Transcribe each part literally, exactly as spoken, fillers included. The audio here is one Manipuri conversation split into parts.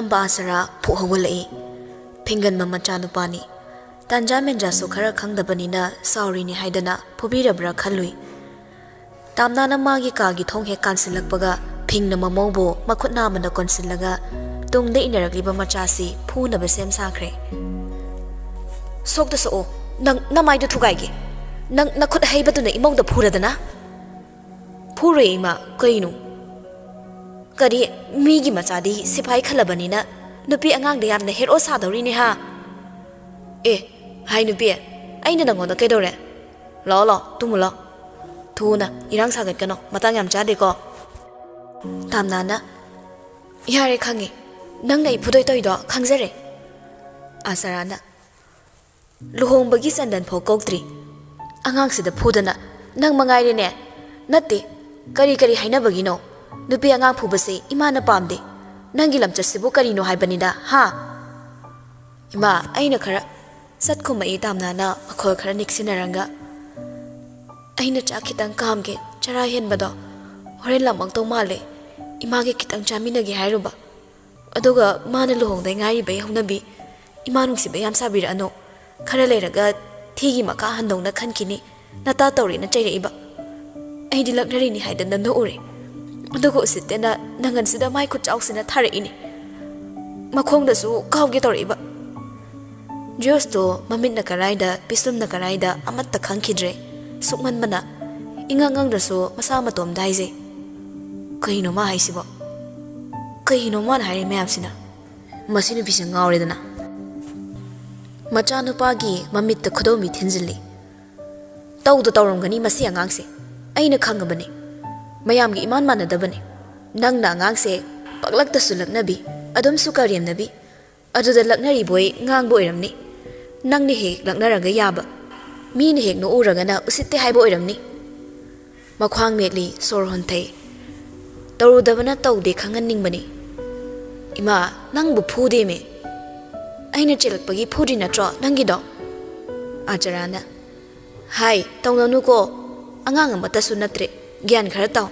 ꯑꯍꯥꯟꯕ ꯑꯥꯁꯔꯥ ꯐꯨꯛ ꯍꯧꯒꯠꯂꯛꯏ꯫ ꯐꯤꯡꯒꯟꯕ ꯃꯆꯥꯅꯨꯄꯥꯅꯤ꯫ ꯇꯥꯟꯖꯥ ꯃꯦꯟꯖꯥꯁꯨ ꯈꯔ ꯈꯪꯗꯕꯅꯤꯅ ꯁꯥꯎꯔꯤꯅꯤ ꯍꯥꯏꯗꯅ ꯐꯨꯕꯤꯔꯕ꯭ꯔꯥ ꯈꯜꯂꯨꯏ꯫ ꯇꯥꯝꯅꯥꯅ ꯃꯥꯒꯤ ꯀꯥꯒꯤ ꯊꯣꯡ ꯍꯦꯛ ꯀꯥꯟꯁꯤꯜꯂꯛꯄꯒ ꯐꯤꯡꯅ ꯃꯃꯧꯕꯨ ꯃꯈꯨꯠ ꯅꯥꯝꯃꯅ ꯀꯣꯟꯁꯤꯜꯂꯒ ꯇꯨꯡꯗ ꯏꯟꯅꯔꯛꯂꯤꯕ ꯃꯆꯥꯁꯤ ꯐꯨꯅꯕ ꯁꯦꯝ ꯁꯥꯈ꯭ꯔꯦ꯫ "ꯁꯣꯛꯇ ꯁꯣꯛꯑꯣ, ꯅꯪ ꯅꯃꯥꯏꯗꯨ ꯊꯨꯒꯥꯏꯒꯦ꯫ ꯅꯪ ꯅꯈꯨꯠ ꯑꯍꯩꯕꯗꯨꯅ ꯏꯃꯧꯗ ꯐꯨꯔꯗꯅ?" "ꯐꯨꯔꯣꯏ ꯏꯃꯥ, ꯀꯩꯅꯣ?" "ꯀꯔꯤ? ꯃꯤꯒꯤ ꯃꯆꯥꯗꯤ ꯁꯤꯐꯥꯏ ꯈꯜꯂꯕꯅꯤꯅ ꯅꯨꯄꯤ ꯑꯉꯥꯡꯗ ꯌꯥꯝꯅ ꯍꯦꯔꯣ ꯁꯥꯗꯧꯔꯤꯅꯦ ꯍꯥ?" "ꯑꯦ, ꯍꯥꯏ ꯅꯨꯄꯤ, ꯑꯩꯅ ꯅꯪꯉꯣꯟꯗ ꯀꯩꯗꯧꯔꯦ? ꯂꯥꯛꯑꯣ ꯂꯥꯛꯑꯣ, ꯇꯨꯝꯃꯨ ꯂꯥꯛꯑꯣ꯫ ꯊꯨꯅ ꯏꯔꯥꯡ ꯁꯥꯒꯠꯀꯅꯣ, ꯃꯇꯥꯡ ꯌꯥꯝ ꯆꯥꯗꯦꯀꯣ꯫" ꯇꯥꯝꯅꯥꯅ, "ꯌꯥꯔꯦ ꯈꯪꯉꯦ, ꯅꯪꯅ ꯑꯩ ꯐꯨꯗꯣꯏ ꯇꯧꯔꯤꯗꯣ ꯈꯪꯖꯔꯦ꯫" ꯑꯥꯁꯔꯥꯅ, "ꯂꯨꯍꯣꯡꯕꯒꯤ ꯆꯟꯗꯟ ꯐꯥꯎ ꯀꯧꯗ꯭ꯔꯤ, ꯑꯉꯥꯡꯁꯤꯗ ꯐꯨꯗꯅ꯫ ꯅꯪ ꯃꯉꯥꯏꯔꯦꯅꯦ꯫ ꯅꯠꯇꯦ, ꯀꯔꯤ ꯀꯔꯤ ꯍꯥꯏꯅꯕꯒꯤꯅꯣ? ꯅꯨꯄꯤ ꯑꯉꯥꯡ ꯐꯨꯕꯁꯦ ꯏꯃꯥꯅ ꯄꯥꯝꯗꯦ꯫ ꯅꯪꯒꯤ ꯂꯝꯆꯠꯁꯤꯕꯨ ꯀꯔꯤꯅꯣ ꯍꯥꯏꯕꯅꯤꯗ, ꯍꯥ?" "ꯏꯃꯥ, ꯑꯩꯅ ꯈꯔ..." ꯆꯠꯈꯨꯝꯃꯛꯏ ꯇꯥꯝꯅꯥꯅ ꯃꯈꯣꯜ ꯈꯔ ꯅꯦꯛꯁꯤꯟꯅꯔꯒ꯫ "ꯑꯩꯅ ꯆꯥꯛ ꯈꯤꯇꯪ ꯀꯥꯝꯒꯦ, ꯆꯔꯥ ꯍꯦꯟꯕꯗꯣ ꯍꯣꯔꯦꯟ ꯂꯥꯝꯃꯛꯇꯧ ꯃꯥꯜꯂꯦ꯫ ꯏꯃꯥꯒꯤ ꯈꯤꯇꯪ ꯆꯥꯃꯤꯟꯅꯒꯦ ꯍꯥꯏꯔꯨꯕ꯫ ꯑꯗꯨꯒ ꯃꯥꯅ ꯂꯨꯍꯣꯡꯗ ꯉꯥꯏꯔꯤꯕꯩ ꯍꯧꯅꯕꯤ, ꯏꯃꯥ ꯅꯨꯡꯁꯤꯕ ꯌꯥꯝ ꯁꯥꯕꯤꯔꯛꯑꯅꯨ꯫ ꯈꯔ ꯂꯩꯔꯒ ꯊꯤꯒꯤ ꯃꯈꯥ ꯍꯟꯗꯧꯅ ꯈꯟꯈꯤꯅꯤ, ꯅꯇꯥ ꯇꯧꯔꯦꯅ ꯆꯩꯔꯛꯏꯕ꯫ ꯑꯩꯗꯤ ꯂꯛꯅꯔꯤꯅꯤ ꯍꯥꯏꯗꯅ ꯅꯣꯛꯎꯔꯦ꯫ ꯑꯗꯨꯒ ꯎꯁꯤꯠꯇꯦꯅ ꯅꯪꯒꯟꯁꯤꯗ ꯃꯥꯏ ꯈꯨꯠ ꯆꯥꯎꯁꯤꯅ ꯊꯥꯔꯛꯏꯅꯤ꯫ ꯃꯈꯣꯡꯗꯁꯨ ꯀꯥꯎꯒꯦ ꯇꯧꯔꯛꯏꯕ꯫" ꯖꯣꯁꯇꯣ ꯃꯃꯤꯠꯅ ꯀꯔꯥꯏꯗ, ꯄꯤꯁꯨꯝꯅ ꯀꯔꯥꯏꯗ ꯑꯃꯠꯇ ꯈꯪꯈꯤꯗ꯭ꯔꯦ꯫ ꯁꯨꯛꯃꯟꯕꯅ ꯏꯉꯛ ꯉꯛꯅꯁꯨ ꯃꯁꯥ ꯃꯇꯣꯝꯗ ꯍꯥꯏꯖꯩ, "ꯀꯩꯅꯣ ꯃꯥ ꯍꯥꯏꯁꯤꯕꯣ? ꯀꯩꯅꯣ ꯃꯥꯅ ꯍꯥꯏꯔꯤ ꯃꯌꯥꯝꯁꯤꯅ? ꯃꯁꯤ ꯅꯨꯄꯤꯁꯦ ꯉꯥꯎꯔꯦꯗꯅ꯫" ꯃꯆꯥꯅꯨꯄꯥꯒꯤ ꯃꯃꯤꯠꯇ ꯈꯨꯗꯣꯝꯕꯤ ꯊꯤꯟꯖꯤꯜꯂꯤ꯫ "ꯇꯧꯗ ꯇꯧꯔꯝꯒꯅꯤ ꯃꯁꯤ ꯑꯉꯥꯡꯁꯦ꯫ ꯑꯩꯅ ꯈꯪꯉꯕꯅꯤ꯫ ꯃꯌꯥꯝꯒꯤ ꯏꯃꯥꯟ ꯃꯥꯟꯅꯗꯕꯅꯤ꯫ ꯅꯪꯅ ꯑꯉꯥꯡꯁꯦ ꯄꯛꯂꯛꯇꯁꯨ ꯂꯛꯅꯕꯤ, ꯑꯗꯨꯝꯁꯨ ꯀꯔꯦꯝꯅꯕꯤ꯫ ꯑꯗꯨꯗ ꯂꯛꯅꯔꯤꯕꯣꯏ ꯉꯥꯡꯕ ꯑꯣꯏꯔꯝꯅꯤ꯫ ꯅꯪꯅ ꯍꯦꯛ ꯂꯛꯅꯔꯒ ꯌꯥꯕ, ꯃꯤꯅ ꯍꯦꯛ ꯅꯣꯛꯎꯔꯒꯅ ꯎꯁꯤꯠꯇꯦ ꯍꯥꯏꯕ ꯑꯣꯏꯔꯝꯅꯤ꯫" ꯃꯈ꯭ꯋꯥꯡ ꯃꯦꯠꯂꯤ, ꯁꯣꯔ ꯍꯣꯟꯊꯩ꯫ "ꯇꯧꯔꯨꯗꯕꯅ ꯇꯧꯗꯦ ꯈꯪꯍꯟꯅꯤꯡꯕꯅꯤ꯫" "ꯏꯃꯥ, ꯅꯪꯕꯨ ꯐꯨꯗꯦꯃꯦ꯫ ꯑꯩꯅ ꯆꯦꯜꯂꯛꯄꯒꯤ ꯐꯨꯗ꯭ꯔꯤ ꯅꯠꯇ꯭ꯔꯣ ꯅꯪꯒꯤꯗꯣ?" ꯑꯥꯆꯥꯔꯥꯅ, "ꯍꯥꯏ, ꯇꯧꯅꯅꯨꯀꯣ꯫ ꯑꯉꯥꯡ ꯑꯃꯠꯇꯁꯨ ꯅꯠꯇ꯭ꯔꯦ꯫ ꯒ꯭ꯌꯥꯟ ꯈꯔ ꯇꯥꯎ꯫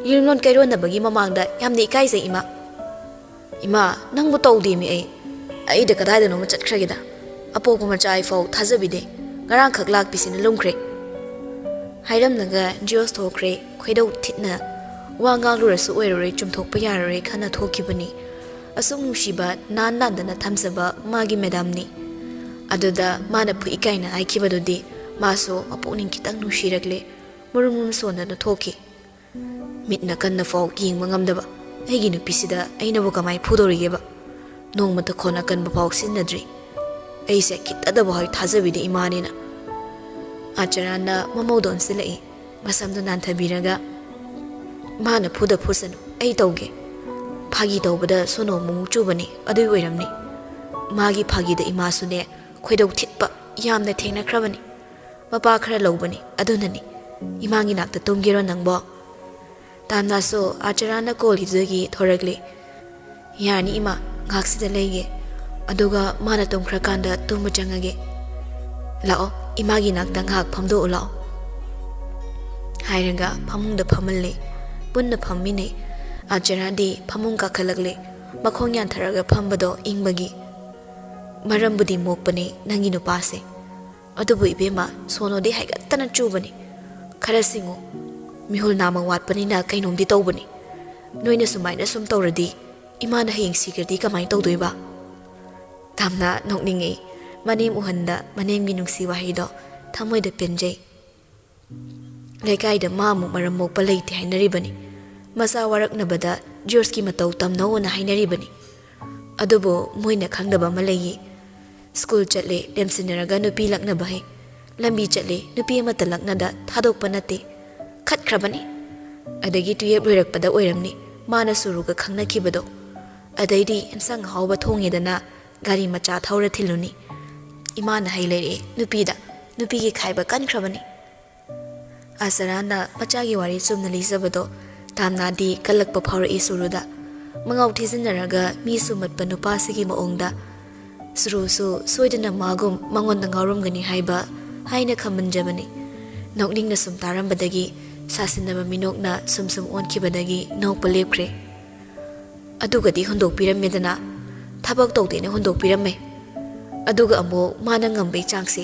ꯌꯨꯝꯂꯣꯟ ꯀꯩꯔꯣꯟꯅꯕꯒꯤ ꯃꯃꯥꯡꯗ ꯌꯥꯝꯅ ꯏꯀꯥꯏꯖꯩ ꯏꯃꯥ꯫" "ꯏꯃꯥ, ꯅꯪꯕꯨ ꯇꯧꯗꯦꯃꯤ ꯑꯩ꯫ ꯑꯩꯗ ꯀꯗꯥꯏꯗꯅꯣꯃ ꯆꯠꯈ꯭ꯔꯒꯦꯗ꯫ ꯑꯄꯣꯛꯄ ꯃꯆꯥ ꯑꯩꯐꯥꯎ ꯊꯥꯖꯕꯤꯗꯦ꯫ ꯉꯔꯥꯡꯈꯛ ꯂꯥꯛꯄꯤꯁꯤꯅ ꯂꯨꯝꯈ꯭ꯔꯦ"꯫ ꯍꯥꯏꯔꯝꯂꯒ ꯖꯤꯌꯣꯁ ꯊꯣꯛꯈ꯭ꯔꯦ꯫ ꯈꯣꯏꯗꯧ ꯊꯤꯠꯅ ꯋꯥ ꯉꯥꯡꯂꯨꯔꯁꯨ ꯑꯣꯏꯔꯔꯣꯏ, ꯆꯨꯝꯊꯣꯛꯄ ꯌꯥꯔꯔꯣꯏ ꯈꯟꯅ ꯊꯣꯛꯈꯤꯕꯅꯤ꯫ ꯑꯁꯨꯛ ꯅꯨꯡꯁꯤꯕ, ꯅꯥꯟ ꯅꯥꯟꯗꯅ ꯊꯝꯖꯕ ꯃꯥꯒꯤ ꯃꯦꯗꯥꯝꯅꯤ꯫ ꯑꯗꯨꯗ ꯃꯥꯅ ꯐꯨꯏ ꯀꯥꯏꯅ ꯍꯥꯏꯈꯤꯕꯗꯨꯗꯤ ꯃꯥꯁꯨ ꯃꯄꯨꯛꯅꯤꯡ ꯈꯤꯇꯪ ꯅꯨꯡꯁꯤꯔꯛꯂꯦ꯫ ꯃꯨꯔꯨꯝ ꯃꯨꯔꯨꯝ ꯁꯣꯟꯗꯅ ꯊꯣꯛꯈꯤ꯫ ꯃꯤꯠꯅ ꯀꯟꯅ ꯐꯥꯎ ꯌꯦꯡꯕ ꯉꯝꯗꯕ ꯑꯩꯒꯤ ꯅꯨꯄꯤꯁꯤꯗ ꯑꯩꯅꯕꯨ ꯀꯃꯥꯏ ꯐꯨꯗꯧꯔꯤꯒꯦꯕ? ꯅꯣꯡꯃꯇ ꯈꯣꯟ ꯑꯀꯟꯕ ꯐꯥꯎ ꯁꯤꯖꯤꯟꯅꯗ꯭ꯔꯤ꯫ ꯑꯩꯁꯦ ꯈꯤꯠꯇꯗꯕ ꯍꯣꯏ ꯊꯥꯖꯕꯤꯗꯦ ꯏꯃꯥꯅꯦꯅ꯫ ꯑꯥꯆꯥꯔꯥꯟꯅ ꯃꯃꯧꯗ ꯑꯣꯟꯁꯤꯜꯂꯛꯏ꯫ ꯃꯁꯝꯗꯨ ꯅꯥꯟꯊꯕꯤꯔꯒ, "ꯃꯥꯅ ꯐꯨꯗ ꯐꯨꯁꯅꯨ, ꯑꯩ ꯇꯧꯒꯦ꯫ ꯐꯥꯒꯤ ꯇꯧꯕꯗ ꯁꯣꯅꯣ ꯃꯣꯃꯣ ꯆꯨꯕꯅꯤ, ꯑꯗꯨꯏ ꯑꯣꯏꯔꯝꯅꯤ"꯫ ꯃꯥꯒꯤ ꯐꯥꯒꯤꯗ ꯏꯃꯥꯁꯨꯅꯦ, ꯈꯣꯏꯗꯧ ꯊꯤꯠꯄ ꯌꯥꯝꯅ ꯊꯦꯡꯅꯈ꯭ꯔꯕꯅꯤ꯫ ꯃꯄꯥ ꯈꯔ ꯂꯧꯕꯅꯤ, ꯑꯗꯨꯅꯅꯤ꯫ ꯏꯃꯥꯒꯤ ꯅꯥꯛꯇ ꯇꯨꯝꯒꯦꯔꯣ ꯅꯪꯕꯣ? ꯇꯥꯝꯅꯥꯁꯨ ꯑꯥꯆꯥꯔꯥꯟꯅ ꯀꯣꯜꯒꯤꯗꯨꯗꯒꯤ ꯊꯣꯔꯛꯂꯦ꯫ "ꯌꯥꯔꯅꯤ ꯏꯃꯥ, ꯉꯥꯏꯍꯥꯛꯁꯤꯗ ꯂꯩꯒꯦ꯫ ꯑꯗꯨꯒ ꯃꯥꯅ ꯇꯨꯝꯈ꯭ꯔꯀꯥꯟꯗ ꯇꯨꯝꯕ ꯆꯪꯉꯒꯦ꯫ ꯂꯥꯛꯑꯣ, ꯏꯃꯥꯒꯤ ꯅꯥꯛꯇ ꯉꯥꯏꯍꯥꯛ ꯐꯝꯗꯣꯛꯎ ꯂꯥꯛꯑꯣ"꯫ ꯍꯥꯏꯔꯒ ꯐꯃꯨꯡꯗ ꯐꯝꯍꯜꯂꯦ꯫ ꯄꯨꯟꯅ ꯐꯝꯃꯤꯟꯅꯩ꯫ ꯑꯥꯆꯥꯔꯥꯟꯗꯤ ꯐꯃꯨꯡ ꯀꯥꯈꯠꯂꯛꯂꯦ꯫ ꯃꯈꯣꯡ ꯌꯥꯟꯊꯔꯒ ꯐꯝꯕꯗꯣ ꯏꯪꯕꯒꯤ꯫ "ꯃꯔꯝꯕꯨꯗꯤ ꯃꯣꯛꯄꯅꯦ ꯅꯪꯒꯤ ꯅꯨꯄꯥꯁꯦ꯫ ꯑꯗꯨꯕꯨ ꯏꯕꯦꯝꯃ, ꯁꯣꯅꯣꯗꯤ ꯍꯥꯏꯒꯠꯇꯅ ꯆꯨꯕꯅꯤ꯫ ꯈꯔ ꯁꯤꯡꯉꯨ꯫ ꯃꯤꯍꯨꯜ ꯅꯥꯝꯃ ꯋꯥꯠꯄꯅꯤꯅ ꯀꯩꯅꯣꯝꯗꯤ ꯇꯧꯕꯅꯤ꯫ ꯅꯣꯏꯅ ꯁꯨꯃꯥꯏꯅ ꯁꯨꯝ ꯇꯧꯔꯗꯤ ꯏꯃꯥꯅ ꯍꯌꯦꯡ ꯁꯤꯈ꯭ꯔꯗꯤ ꯀꯃꯥꯏꯅ ꯇꯧꯗꯣꯏꯕ?" ꯇꯥꯝꯅ ꯅꯣꯛꯅꯤꯡꯉꯤ꯫ ꯃꯅꯦꯝ ꯎꯍꯟꯗ ꯃꯅꯦꯝꯒꯤ ꯅꯨꯡꯁꯤ ꯋꯥꯍꯩꯗꯣ ꯊꯃꯣꯏꯗ ꯄꯦꯟꯖꯩ꯫ ꯂꯩꯀꯥꯏꯗ ꯃꯥ ꯑꯃꯨꯛ ꯃꯔꯝ ꯃꯣꯛꯄ ꯂꯩꯇꯦ ꯍꯥꯏꯅꯔꯤꯕꯅꯤ꯫ ꯃꯆꯥ ꯋꯥꯔꯛꯅꯕꯗ ꯖꯣꯔꯖꯀꯤ ꯃꯇꯧ ꯇꯝꯅꯧꯑꯣꯅ ꯍꯥꯏꯅꯔꯤꯕꯅꯤ꯫ ꯑꯗꯨꯕꯨ ꯃꯣꯏꯅ ꯈꯪꯗꯕ ꯑꯃ ꯂꯩꯌꯦ꯫ ꯁ꯭ꯀꯨꯜ ꯆꯠꯂꯦ, ꯂꯦꯝꯁꯤꯟꯅꯔꯒ ꯅꯨꯄꯤ ꯂꯛꯅꯕ ꯍꯩ꯫ ꯂꯝꯕꯤ ꯆꯠꯂꯦ, ꯅꯨꯄꯤ ꯑꯃꯠꯇ ꯂꯛꯅꯗ ꯊꯥꯗꯣꯛꯄ ꯅꯠꯇꯦ꯫ ꯈꯠꯈ꯭ꯔꯕꯅꯤ꯫ ꯑꯗꯒꯤ ꯇꯨꯌꯦꯞ ꯂꯣꯏꯔꯛꯄꯗ ꯑꯣꯏꯔꯝꯅꯤ ꯃꯥꯅ ꯁꯨꯔꯨꯒ ꯈꯪꯅꯈꯤꯕꯗꯣ꯫ ꯑꯗꯩꯗꯤ ꯏꯟꯁꯥꯡ ꯑꯍꯥꯎꯕ ꯊꯣꯡꯉꯦꯗꯅ ꯒꯥꯔꯤ ꯃꯆꯥ ꯊꯧꯔ ꯊꯤꯜꯂꯨꯅꯤ꯫ ꯏꯃꯥꯅ ꯍꯩ ꯂꯩꯔꯛꯑꯦ ꯅꯨꯄꯤꯗ꯫ ꯅꯨꯄꯤꯒꯤ ꯈꯥꯏꯕ ꯀꯟꯈ꯭ꯔꯕꯅꯤ꯫ ꯑꯥꯆꯥꯔꯥꯟꯅ ꯃꯆꯥꯒꯤ ꯋꯥꯔꯤ ꯆꯨꯝꯅ ꯂꯤꯖꯕꯗꯣ ꯇꯥꯝꯅꯥꯗꯤ ꯀꯜꯂꯛꯄ ꯐꯥꯎꯔꯛꯏ ꯁꯨꯔꯨꯗ꯫ ꯃꯉꯥꯎ ꯊꯤꯖꯤꯟꯅꯔꯒ ꯃꯤ ꯁꯨꯝꯃꯠꯄ ꯅꯨꯄꯥꯁꯤꯒꯤ ꯃꯑꯣꯡꯗ ꯁꯨꯔꯨꯁꯨ ꯁꯣꯏꯗꯅ ꯃꯥꯒꯨꯝ ꯃꯉꯣꯟꯗ ꯉꯥꯎꯔꯝꯒꯅꯤ ꯍꯥꯏꯕ ꯍꯥꯏꯅ ꯈꯝꯃꯟꯖꯕꯅꯤ꯫ ꯅꯣꯛꯅꯤꯡꯅ ꯁꯨꯝ ꯇꯥꯔꯝꯕꯗꯒꯤ ꯁꯥꯁꯤꯟꯅꯕ ꯃꯤꯅꯣꯛꯅ ꯁꯨꯝ ꯁꯨꯝ ꯑꯣꯟꯈꯤꯕꯗꯒꯤ ꯅꯣꯛꯄ ꯂꯦꯞꯈ꯭ꯔꯦ꯫ ꯑꯗꯨꯒꯗꯤ ꯍꯨꯟꯗꯣꯛꯄꯤꯔꯝꯃꯦꯗꯅ꯫ ꯊꯕꯛ ꯇꯧꯗꯦꯅ ꯍꯨꯟꯗꯣꯛꯄꯤꯔꯝꯃꯦ꯫ ꯑꯗꯨꯒ ꯑꯃꯨꯛ ꯃꯥꯅ ꯉꯝꯕꯩ ꯆꯥꯡꯁꯦ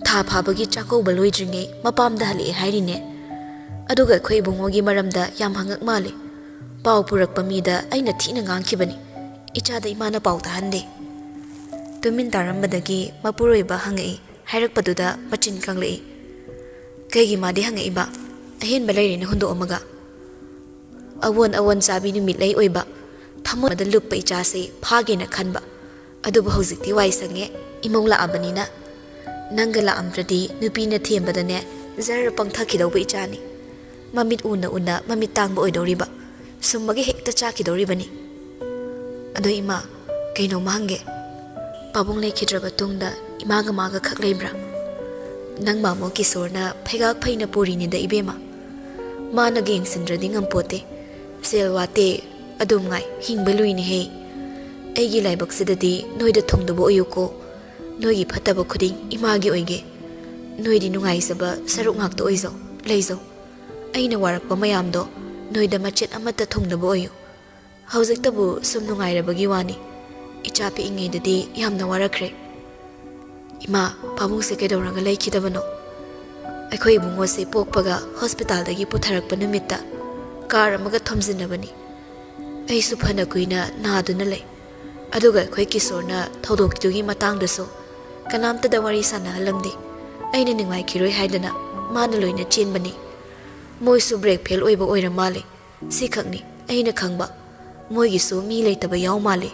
ꯊꯥ ꯐꯥꯕꯒꯤ ꯆꯥꯛꯀꯧꯕ ꯂꯣꯏꯗ꯭ꯔꯤꯉꯩ ꯃꯄꯥꯝꯗ ꯍꯜꯂꯛꯑꯦ ꯍꯥꯏꯔꯤꯅꯦ꯫ ꯑꯗꯨꯒ ꯑꯩꯈꯣꯏ ꯏꯕꯨꯡꯉꯣꯒꯤ ꯃꯔꯝꯗ ꯌꯥꯝ ꯍꯪꯉꯛ ꯃꯥꯜꯂꯦ꯫ ꯄꯥꯎ ꯄꯨꯔꯛꯄ ꯃꯤꯗ ꯑꯩꯅ ꯊꯤꯅ ꯉꯥꯡꯈꯤꯕꯅꯤ꯫ ꯏꯆꯥꯗ ꯏꯃꯥꯅ ꯄꯥꯎ ꯇꯥꯍꯟꯗꯦ꯫ ꯇꯨꯃꯤꯟ ꯇꯥꯔꯝꯕꯗꯒꯤ ꯃꯄꯨꯔꯣꯏꯕ ꯍꯪꯉꯛꯏ꯫ ꯍꯥꯏꯔꯛꯄꯗꯨꯗ ꯃꯆꯤꯟ ꯀꯪꯂꯛꯏ꯫ ꯀꯩꯒꯤ ꯃꯥꯗꯤ ꯍꯪꯉꯛꯏꯕ? ꯑꯍꯦꯟꯕ ꯂꯩꯔꯦꯅ ꯍꯨꯟꯗꯣꯛꯑꯝꯃꯒ꯫ ꯑꯋꯣꯟ ꯑꯋꯣꯟ ꯆꯥꯕꯤ ꯅꯨꯃꯤꯠꯂꯩ ꯑꯣꯏꯕ, ꯊꯃꯣꯏꯗ ꯂꯨꯞꯄ ꯏꯆꯥꯁꯦ ꯐꯥꯒꯦꯅ ꯈꯟꯕ꯫ ꯑꯗꯨꯕꯨ ꯍꯧꯖꯤꯛꯇꯤ ꯋꯥꯏ ꯁꯪꯉꯦ, ꯏꯃꯧ ꯂꯥꯛꯑꯕꯅꯤꯅ꯫ ꯅꯪꯒ ꯂꯥꯛꯑꯝꯗ꯭ꯔꯗꯤ ꯅꯨꯄꯤꯅ ꯊꯦꯝꯕꯗꯅꯦ ꯖꯔ ꯄꯪꯊꯈꯤꯗꯧꯕ ꯏꯆꯥꯅꯤ꯫ ꯃꯃꯤꯠ ꯎꯅ ꯎꯅ ꯃꯃꯤꯠ ꯇꯥꯡꯕ ꯑꯣꯏꯗꯧꯔꯤꯕ꯫ ꯁꯨꯝꯃꯒ ꯍꯦꯛꯇ ꯆꯥꯛꯈꯤꯗꯧꯔꯤꯕꯅꯤ꯫ ꯑꯗꯣ ꯏꯃꯥ, ꯀꯩꯅꯣꯝꯃ ꯍꯪꯒꯦ꯫ ꯄꯥꯕꯨꯡ ꯂꯩꯈꯤꯗ꯭ꯔꯕ ꯇꯨꯡꯗ ꯏꯃꯥꯒ ꯃꯥꯒ ꯈꯛ ꯂꯩꯕ꯭ꯔꯥ? ꯅꯪ ꯃꯥꯃꯣ ꯀꯤꯁꯣꯔꯅ ꯐꯩꯒꯥꯛ ꯐꯩꯅ ꯄꯨꯔꯤꯅꯤꯗ ꯏꯕꯦꯝꯃ꯫ ꯃꯥꯅꯒ ꯌꯦꯡꯁꯤꯟꯗ꯭ꯔꯗꯤ ꯉꯝꯄꯣꯠꯇꯦ꯫ ꯁꯦꯜ ꯋꯥꯠꯇꯦ, ꯑꯗꯨꯝ ꯉꯥꯏ, ꯍꯤꯡꯕ ꯂꯨꯏꯅꯦꯍꯦ꯫ ꯑꯩꯒꯤ ꯂꯥꯏꯕꯛꯁꯤꯗꯗꯤ ꯅꯣꯏꯗ ꯊꯨꯡꯗꯕ ꯑꯣꯏꯌꯨꯀꯣ꯫ ꯅꯣꯏꯒꯤ ꯐꯠꯇꯕ ꯈꯨꯗꯤꯡ ꯏꯃꯥꯒꯤ ꯑꯣꯏꯒꯦ꯫ ꯅꯣꯏꯗꯤ ꯅꯨꯡꯉꯥꯏꯖꯕ ꯁꯔꯨꯛ ꯉꯥꯛꯇ ꯑꯣꯏꯖꯧ, ꯂꯩꯖꯧ꯫ ꯑꯩꯅ ꯋꯥꯔꯛꯄ ꯃꯌꯥꯝꯗꯣ ꯅꯣꯏꯗ ꯃꯆꯦꯠ ꯑꯃꯠꯇ ꯊꯨꯡꯗꯕ ꯑꯣꯏꯌꯨ꯫ ꯍꯧꯖꯤꯛꯇꯕꯨ ꯁꯨꯝ ꯅꯨꯡꯉꯥꯏꯔꯕꯒꯤ ꯋꯥꯅꯤ꯫ ꯏꯆꯥ ꯄꯤꯛꯏꯉꯩꯗꯗꯤ ꯌꯥꯝꯅ ꯋꯥꯔꯛꯈ꯭ꯔꯦ꯫ ꯏꯃꯥ, ꯄꯥꯕꯨꯡꯁꯦ ꯀꯩꯗꯧꯔꯒ ꯂꯩꯈꯤꯗꯕꯅꯣ? ꯑꯩꯈꯣꯏ ꯏꯕꯨꯡꯉꯣꯁꯦ ꯄꯣꯛꯄꯒ ꯍꯣꯁꯄꯤꯇꯥꯜꯗꯒꯤ ꯄꯨꯊꯔꯛꯄ ꯅꯨꯃꯤꯠꯇ ꯀꯥꯔ ꯑꯃꯒ ꯊꯣꯝꯖꯤꯟꯅꯕꯅꯤ꯫ ꯑꯩꯁꯨ ꯐꯅ ꯀꯨꯏꯅ ꯅꯥꯗꯨꯅ ꯂꯩ꯫ ꯑꯗꯨꯒ ꯑꯩꯈꯣꯏ ꯀꯤꯁꯣꯔꯅ ꯊꯧꯗꯣꯛꯇꯨꯒꯤ ꯃꯇꯥꯡꯗꯁꯨ ꯀꯅꯥꯝꯇꯗ ꯋꯥꯔꯤ ꯁꯥꯟꯅꯍꯜꯂꯝꯗꯦ꯫ ꯑꯩꯅ ꯅꯨꯡꯉꯥꯏꯈꯤꯔꯣꯏ ꯍꯥꯏꯗꯅ ꯃꯥꯅ ꯂꯣꯏꯅ ꯆꯦꯟꯕꯅꯤ꯫ ꯃꯣꯏꯁꯨ ꯕ꯭ꯔꯦꯛ ꯐꯦꯜ ꯑꯣꯏꯕ ꯑꯣꯏꯔ ꯃꯥꯜꯂꯦ꯫ ꯁꯤꯈꯛꯅꯤ ꯑꯩꯅ ꯈꯪꯕ꯫ ꯃꯣꯏꯒꯤꯁꯨ ꯃꯤ ꯂꯩꯇꯕ ꯌꯥꯎ ꯃꯥꯜꯂꯦ꯫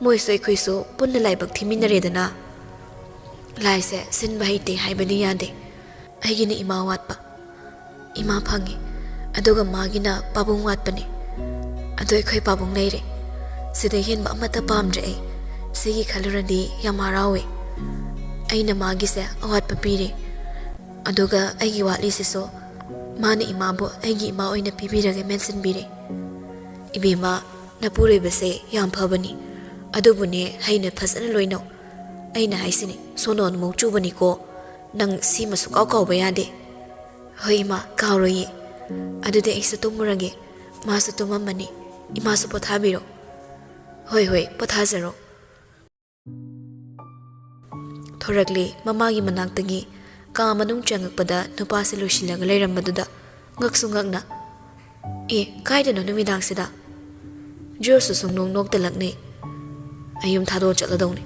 ꯃꯣꯏꯁꯨ ꯑꯩꯈꯣꯏꯁꯨ ꯄꯨꯟꯅ ꯂꯥꯏꯕꯛ ꯊꯤꯃꯤꯟꯅꯔꯦꯗꯅ꯫ ꯂꯥꯏꯁꯦ ꯁꯤꯟꯕ ꯍꯩꯇꯦ ꯍꯥꯏꯕꯗꯤ ꯌꯥꯗꯦ꯫ ꯑꯩꯒꯤꯅ ꯏꯃꯥ ꯋꯥꯠꯄ꯫ ꯏꯃꯥ ꯐꯪꯉꯤ꯫ ꯑꯗꯨꯒ ꯃꯥꯒꯤꯅ ꯄꯥꯕꯨꯡ ꯋꯥꯠꯄꯅꯤ꯫ ꯑꯗꯣ ꯑꯩꯈꯣꯏ ꯄꯥꯕꯨꯡ ꯂꯩꯔꯦ꯫ ꯁꯤꯗ ꯍꯦꯟꯕ ꯑꯃꯠꯇ ꯄꯥꯝꯗ꯭ꯔꯦ ꯑꯩ꯫ ꯁꯤꯒꯤ ꯈꯜꯂꯨꯔꯗꯤ ꯌꯥꯝ ꯍꯔꯥꯎꯋꯦ꯫ ꯑꯩꯅ ꯃꯥꯒꯤꯁꯦ ꯑꯋꯥꯠꯄ ꯄꯤꯔꯦ꯫ ꯑꯗꯨꯒ ꯑꯩꯒꯤ ꯋꯥꯠꯂꯤꯁꯤꯁꯨ ꯃꯥꯅ ꯏꯃꯥꯕꯨ ꯑꯩꯒꯤ ꯏꯃꯥ ꯑꯣꯏꯅ ꯄꯤꯕꯤꯔꯒꯦ ꯃꯦꯟꯁꯤꯟꯕꯤꯔꯦ꯫ ꯏꯕꯦꯝꯃ, ꯅꯄꯨꯔꯣꯏꯕꯁꯦ ꯌꯥꯝ ꯐꯕꯅꯤ꯫ ꯑꯗꯨꯕꯨꯅꯦ, ꯍꯩꯅ ꯐꯖꯅ ꯂꯣꯏꯅꯧ꯫ ꯑꯩꯅ ꯍꯥꯏꯁꯤꯅꯤ, ꯁꯣꯅꯣ ꯅꯃꯧ ꯆꯨꯕꯅꯤꯀꯣ꯫ ꯅꯪ ꯁꯤꯃ ꯁꯨꯀꯥꯎ ꯀꯥꯎꯕ ꯌꯥꯗꯦ꯫ ꯍꯣꯏ ꯏꯃꯥ, ꯀꯥꯎꯔꯣꯏꯌꯦ꯫ ꯑꯗꯨꯗꯤ ꯑꯩꯁꯨ ꯇꯨꯝꯃꯨꯔꯒꯦ꯫ ꯃꯥꯁꯨ ꯇꯨꯝꯃꯝꯃꯅꯤ꯫ ꯏꯃꯥꯁꯨ ꯄꯣꯊꯥꯕꯤꯔꯣ꯫ "ꯍꯣꯏ, ꯍꯣꯏ, ꯄꯣꯊꯥꯖꯔꯣ꯫" ꯊꯣꯔꯛꯂꯦ꯫ ꯃꯃꯥꯒꯤ ꯃꯅꯥꯛꯇꯒꯤ ꯀꯥ ꯃꯅꯨꯡ ꯆꯪꯉꯛꯄꯗ ꯅꯨꯄꯥꯁꯦ ꯂꯣꯏꯁꯤꯜꯂꯒ ꯂꯩꯔꯝꯕꯗꯨꯗ ꯉꯛꯁꯨ ꯉꯛꯅ, "ꯑꯦ, ꯀꯥꯏꯗꯅꯣ ꯅꯨꯃꯤꯗꯥꯡꯁꯤꯗ?" ꯖꯣꯔꯖꯁꯨ ꯁꯨꯡꯅꯣꯛ ꯅꯣꯛꯇ ꯂꯛꯅꯩ꯫ "ꯑꯩ ꯌꯨꯝ ꯊꯥꯗꯣꯛꯑ ꯆꯠꯂꯗꯧꯅꯤ꯫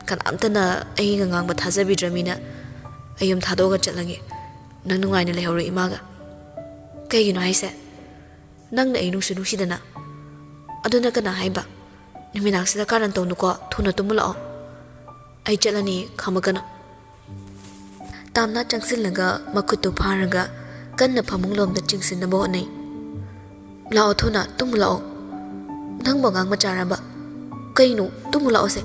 ꯀꯅꯥꯝꯇꯅ ꯑꯩꯒ ꯉꯥꯡꯕ ꯊꯥꯖꯕꯤꯗ꯭ꯔꯃꯤꯅ ꯑꯩ ꯌꯨꯝ ꯊꯥꯗꯣꯛꯑꯒ ꯆꯠꯂꯒꯦ꯫ ꯅꯪ ꯅꯨꯡꯉꯥꯏꯅ ꯂꯩꯍꯧꯔꯣ ꯏꯃꯥꯒ꯫" "ꯀꯩꯒꯤꯅꯣ ꯍꯥꯏꯁꯦ? ꯅꯪꯅ ꯑꯩ ꯅꯨꯡꯁꯨ ꯅꯨꯡꯁꯤꯗꯅ꯫ ꯑꯗꯨꯅ ꯀꯅꯥ ꯍꯥꯏꯕ? ꯅꯨꯃꯤꯗꯥꯡꯁꯤꯗ ꯀꯥꯔꯟ ꯇꯧꯅꯨꯀꯣ, ꯊꯨꯅ ꯇꯨꯝꯃꯨ ꯂꯥꯛꯑꯣ꯫ ꯑꯩ ꯆꯠꯂꯅꯤ, ꯈꯥꯝꯃꯛꯀꯅꯨ꯫" ꯇꯥꯝꯅꯥ ꯆꯪꯁꯤꯜꯂꯒ ꯃꯈꯨꯠꯇꯨ ꯐꯥꯔꯒ ꯀꯟꯅ ꯐꯃꯨꯡ ꯂꯣꯝꯗ ꯆꯤꯡꯁꯤꯟꯅꯕ ꯍꯣꯠꯅꯩ꯫ "ꯂꯥꯛꯑꯣ ꯊꯨꯅ, ꯇꯨꯝꯃꯨ ꯂꯥꯛꯑꯣ꯫ ꯅꯪꯕꯨ ꯑꯉꯥꯡ ꯃꯆꯥꯔꯕ? ꯀꯩꯅꯣ, ꯇꯨꯝꯃꯨ ꯂꯥꯛꯑꯣꯁꯦ꯫"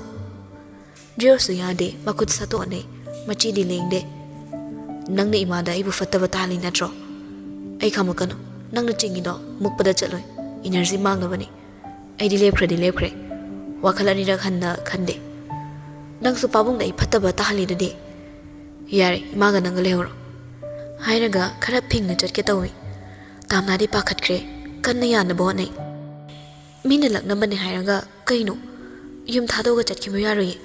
ꯖꯣꯔꯖꯁꯨ ꯌꯥꯗꯦ, ꯃꯈꯨꯠ ꯁꯠꯇꯣꯛꯅꯩ, ꯃꯆꯤꯗꯤ ꯂꯦꯡꯗꯦ꯫ "ꯅꯪꯅ ꯏꯃꯥꯗ ꯑꯩꯕꯨ ꯐꯠꯇꯕ ꯇꯥꯍꯜꯂꯤ ꯅꯠꯇ꯭ꯔꯣ? ꯑꯩ ꯈꯥꯝꯃꯛꯀꯅꯨ꯫ ꯅꯪꯅ ꯆꯤꯡꯉꯤꯗꯣ ꯃꯨꯛꯄꯗ ꯆꯠꯂꯣꯏ, ꯏꯅꯔꯖꯤ ꯃꯥꯡꯅꯕꯅꯤ꯫ ꯑꯩꯗꯤ ꯂꯦꯞꯈ꯭ꯔꯗꯤ ꯂꯦꯞꯈ꯭ꯔꯦ, ꯋꯥꯈꯜ ꯑꯅꯤꯔꯛ ꯍꯟꯅ ꯈꯟꯗꯦ꯫ ꯅꯪꯁꯨ ꯄꯥꯕꯨꯡꯗ ꯑꯩ ꯐꯠꯇꯕ ꯇꯥꯍꯜꯂꯤꯗꯨꯗꯤ꯫ ꯌꯥꯔꯦ, ꯏꯃꯥꯒ ꯅꯪꯒ ꯂꯩꯍꯧꯔꯣ꯫" ꯍꯥꯏꯔꯒ ꯈꯔ ꯐꯤꯡꯅ ꯆꯠꯀꯦ ꯇꯧꯏ꯫ ꯇꯥꯝꯅꯥꯗꯤ ꯄꯥꯈꯠꯈ꯭ꯔꯦ, ꯀꯟꯅ ꯌꯥꯅꯕ ꯍꯣꯠꯅꯩ꯫ "ꯃꯤꯅ ꯂꯛꯅꯕꯅꯦ ꯍꯥꯏꯔꯒ ꯀꯩꯅꯣ? ꯌꯨꯝ ꯊꯥꯗꯣꯛꯑꯒ ꯆꯠꯈꯤꯕ ꯌꯥꯔꯣꯏꯌꯦ꯫"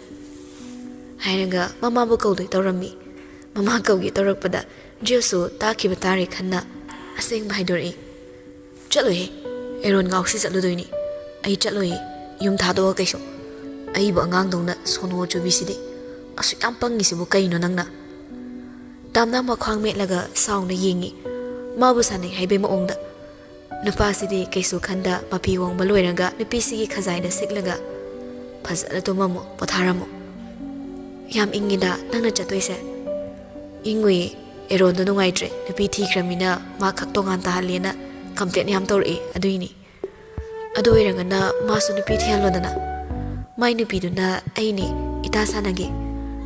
ꯍꯥꯏꯔꯒ ꯃꯃꯥꯕꯨ ꯀꯧꯗꯣꯏ ꯇꯧꯔꯝꯃꯤ꯫ ꯃꯃꯥ ꯀꯧꯒꯦ ꯇꯧꯔꯛꯄꯗ ꯖꯣꯔꯖꯁꯨ ꯇꯥꯈꯤꯕ ꯇꯥꯔꯦ ꯈꯟꯅ ꯑꯁꯦꯡꯕ ꯍꯥꯏꯗꯣꯔꯛꯏ꯫ "ꯆꯠꯂꯣꯏꯍꯦ, ꯑꯦꯔꯣꯟ ꯉꯥꯎꯁꯤ ꯆꯠꯂꯨꯗꯣꯏꯅꯤ꯫ ꯑꯩ ꯆꯠꯂꯣꯏꯌꯦ, ꯌꯨꯝ ꯊꯥꯗꯣꯛꯑ ꯀꯩꯁꯨ꯫ ꯑꯩꯕꯨ ꯑꯉꯥꯡꯗꯧꯅ ꯁꯣꯅꯣ ꯆꯨꯕꯤꯁꯤꯗꯤ꯫ ꯑꯁꯨꯛ ꯌꯥꯝ ꯄꯪꯉꯤꯁꯤꯕꯨ ꯀꯩꯅꯣ ꯅꯪꯅ?" ꯇꯥꯝꯅꯥ ꯃꯈ꯭ꯋꯥꯡ ꯃꯦꯠꯂꯒ ꯁꯥꯎꯅ ꯌꯦꯡꯉꯤ꯫ ꯃꯥꯕꯨ ꯁꯥꯟꯅꯩ ꯍꯥꯏꯕꯩ ꯃꯑꯣꯡꯗ꯫ ꯅꯨꯄꯥꯁꯤꯗꯤ ꯀꯩꯁꯨ ꯈꯟꯗ ꯃꯐꯤ ꯍꯣꯡꯕ ꯂꯣꯏꯔꯒ ꯅꯨꯄꯤꯁꯤꯒꯤ ꯈꯖꯥꯏꯗ ꯁꯤꯛꯂꯒ, "ꯐꯖꯅ ꯇꯨꯝꯃꯝꯃꯣ, ꯄꯣꯊꯥꯔꯝꯃꯣ꯫ ꯌꯥꯝ ꯏꯪꯉꯤꯗ ꯅꯪꯅ ꯆꯠꯇꯣꯏꯁꯦ꯫" "ꯏꯪꯉꯨꯏ, ꯑꯦꯔꯣꯟꯗꯣ ꯅꯨꯡꯉꯥꯏꯇ꯭ꯔꯦ, ꯅꯨꯄꯤ ꯊꯤꯈ꯭ꯔꯃꯤꯅ ꯃꯥ ꯈꯛ ꯇꯣꯉꯥꯟ ꯇꯥꯍꯜꯂꯦꯅ ꯀꯝꯄ꯭ꯂꯦꯟ ꯌꯥꯝ ꯇꯧꯔꯛꯏ, ꯑꯗꯨꯏꯅꯤ꯫ ꯑꯗꯨ ꯑꯣꯏꯔꯒꯅ ꯃꯥꯁꯨ ꯅꯨꯄꯤ ꯊꯤꯍꯜꯂꯣꯗꯅ꯫ ꯃꯥꯏ ꯅꯨꯄꯤꯗꯨꯅ ꯑꯩꯅꯤ ꯏꯇꯥ ꯁꯥꯟꯅꯒꯦ꯫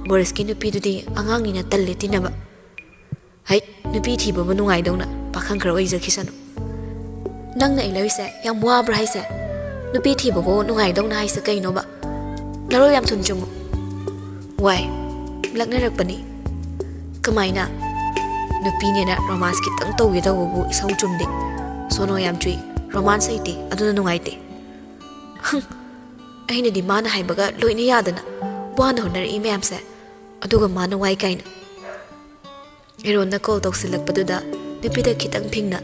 ꯕꯣꯔꯤꯁꯀꯤ ꯅꯨꯄꯤꯗꯨꯗꯤ ꯑꯉꯥꯡꯅꯤꯅ ꯇꯜꯂꯦ ꯇꯤꯟꯅꯕ꯫" "ꯍꯩꯠ, ꯅꯨꯄꯤ ꯊꯤꯕꯕꯨ ꯅꯨꯡꯉꯥꯏꯗꯧꯅ ꯄꯥꯈꯪ ꯈꯔ ꯑꯣꯏꯖꯈꯤꯁꯅꯨ꯫" "ꯅꯪꯅ ꯑꯩ ꯂꯧꯔꯤꯁꯦ ꯌꯥꯝ ꯋꯥꯕ꯭ꯔꯥ ꯍꯥꯏꯁꯦ? ꯅꯨꯄꯤ ꯊꯤꯕꯕꯨ ꯅꯨꯡꯉꯥꯏꯗꯧꯅ ꯍꯥꯏꯁꯦ ꯀꯩꯅꯣꯕ? ꯅꯔꯣꯜ ꯌꯥꯝ ꯊꯨꯅ ꯆꯨꯝꯃꯨ꯫" "ꯋꯥꯏ, ꯂꯛꯅꯔꯛꯄꯅꯤ꯫" "ꯀꯃꯥꯏꯅ?" "ꯅꯨꯄꯤꯅꯦꯅ ꯔꯣꯃꯥꯟꯁ ꯈꯤꯇꯪ ꯇꯧꯒꯦ ꯇꯧꯕꯕꯨ ꯏꯁꯧ ꯆꯨꯝꯗꯦ꯫ ꯁꯣꯅꯣ ꯌꯥꯝ ꯆꯨꯏ꯫ ꯔꯣꯃꯥꯟꯁ ꯍꯩꯇꯦ, ꯑꯗꯨꯅ ꯅꯨꯡꯉꯥꯏꯇꯦ꯫ ꯍꯪ, ꯑꯩꯅꯗꯤ ꯃꯥꯅ ꯍꯥꯏꯕꯒ ꯂꯣꯏꯅ ꯌꯥꯗꯅ ꯋꯥꯅ ꯍꯣꯠꯅꯔꯛꯏ ꯃꯌꯥꯝꯁꯦ, ꯑꯗꯨꯒ ꯃꯥꯅ ꯋꯥꯏ ꯀꯥꯏꯅ꯫ ꯑꯦꯔꯣꯟꯅ ꯀꯣꯜ ꯇꯧꯁꯤꯜꯂꯛꯄꯗꯨꯗ ꯅꯨꯄꯤꯗ ꯈꯤꯇꯪ ꯐꯤꯡꯅ,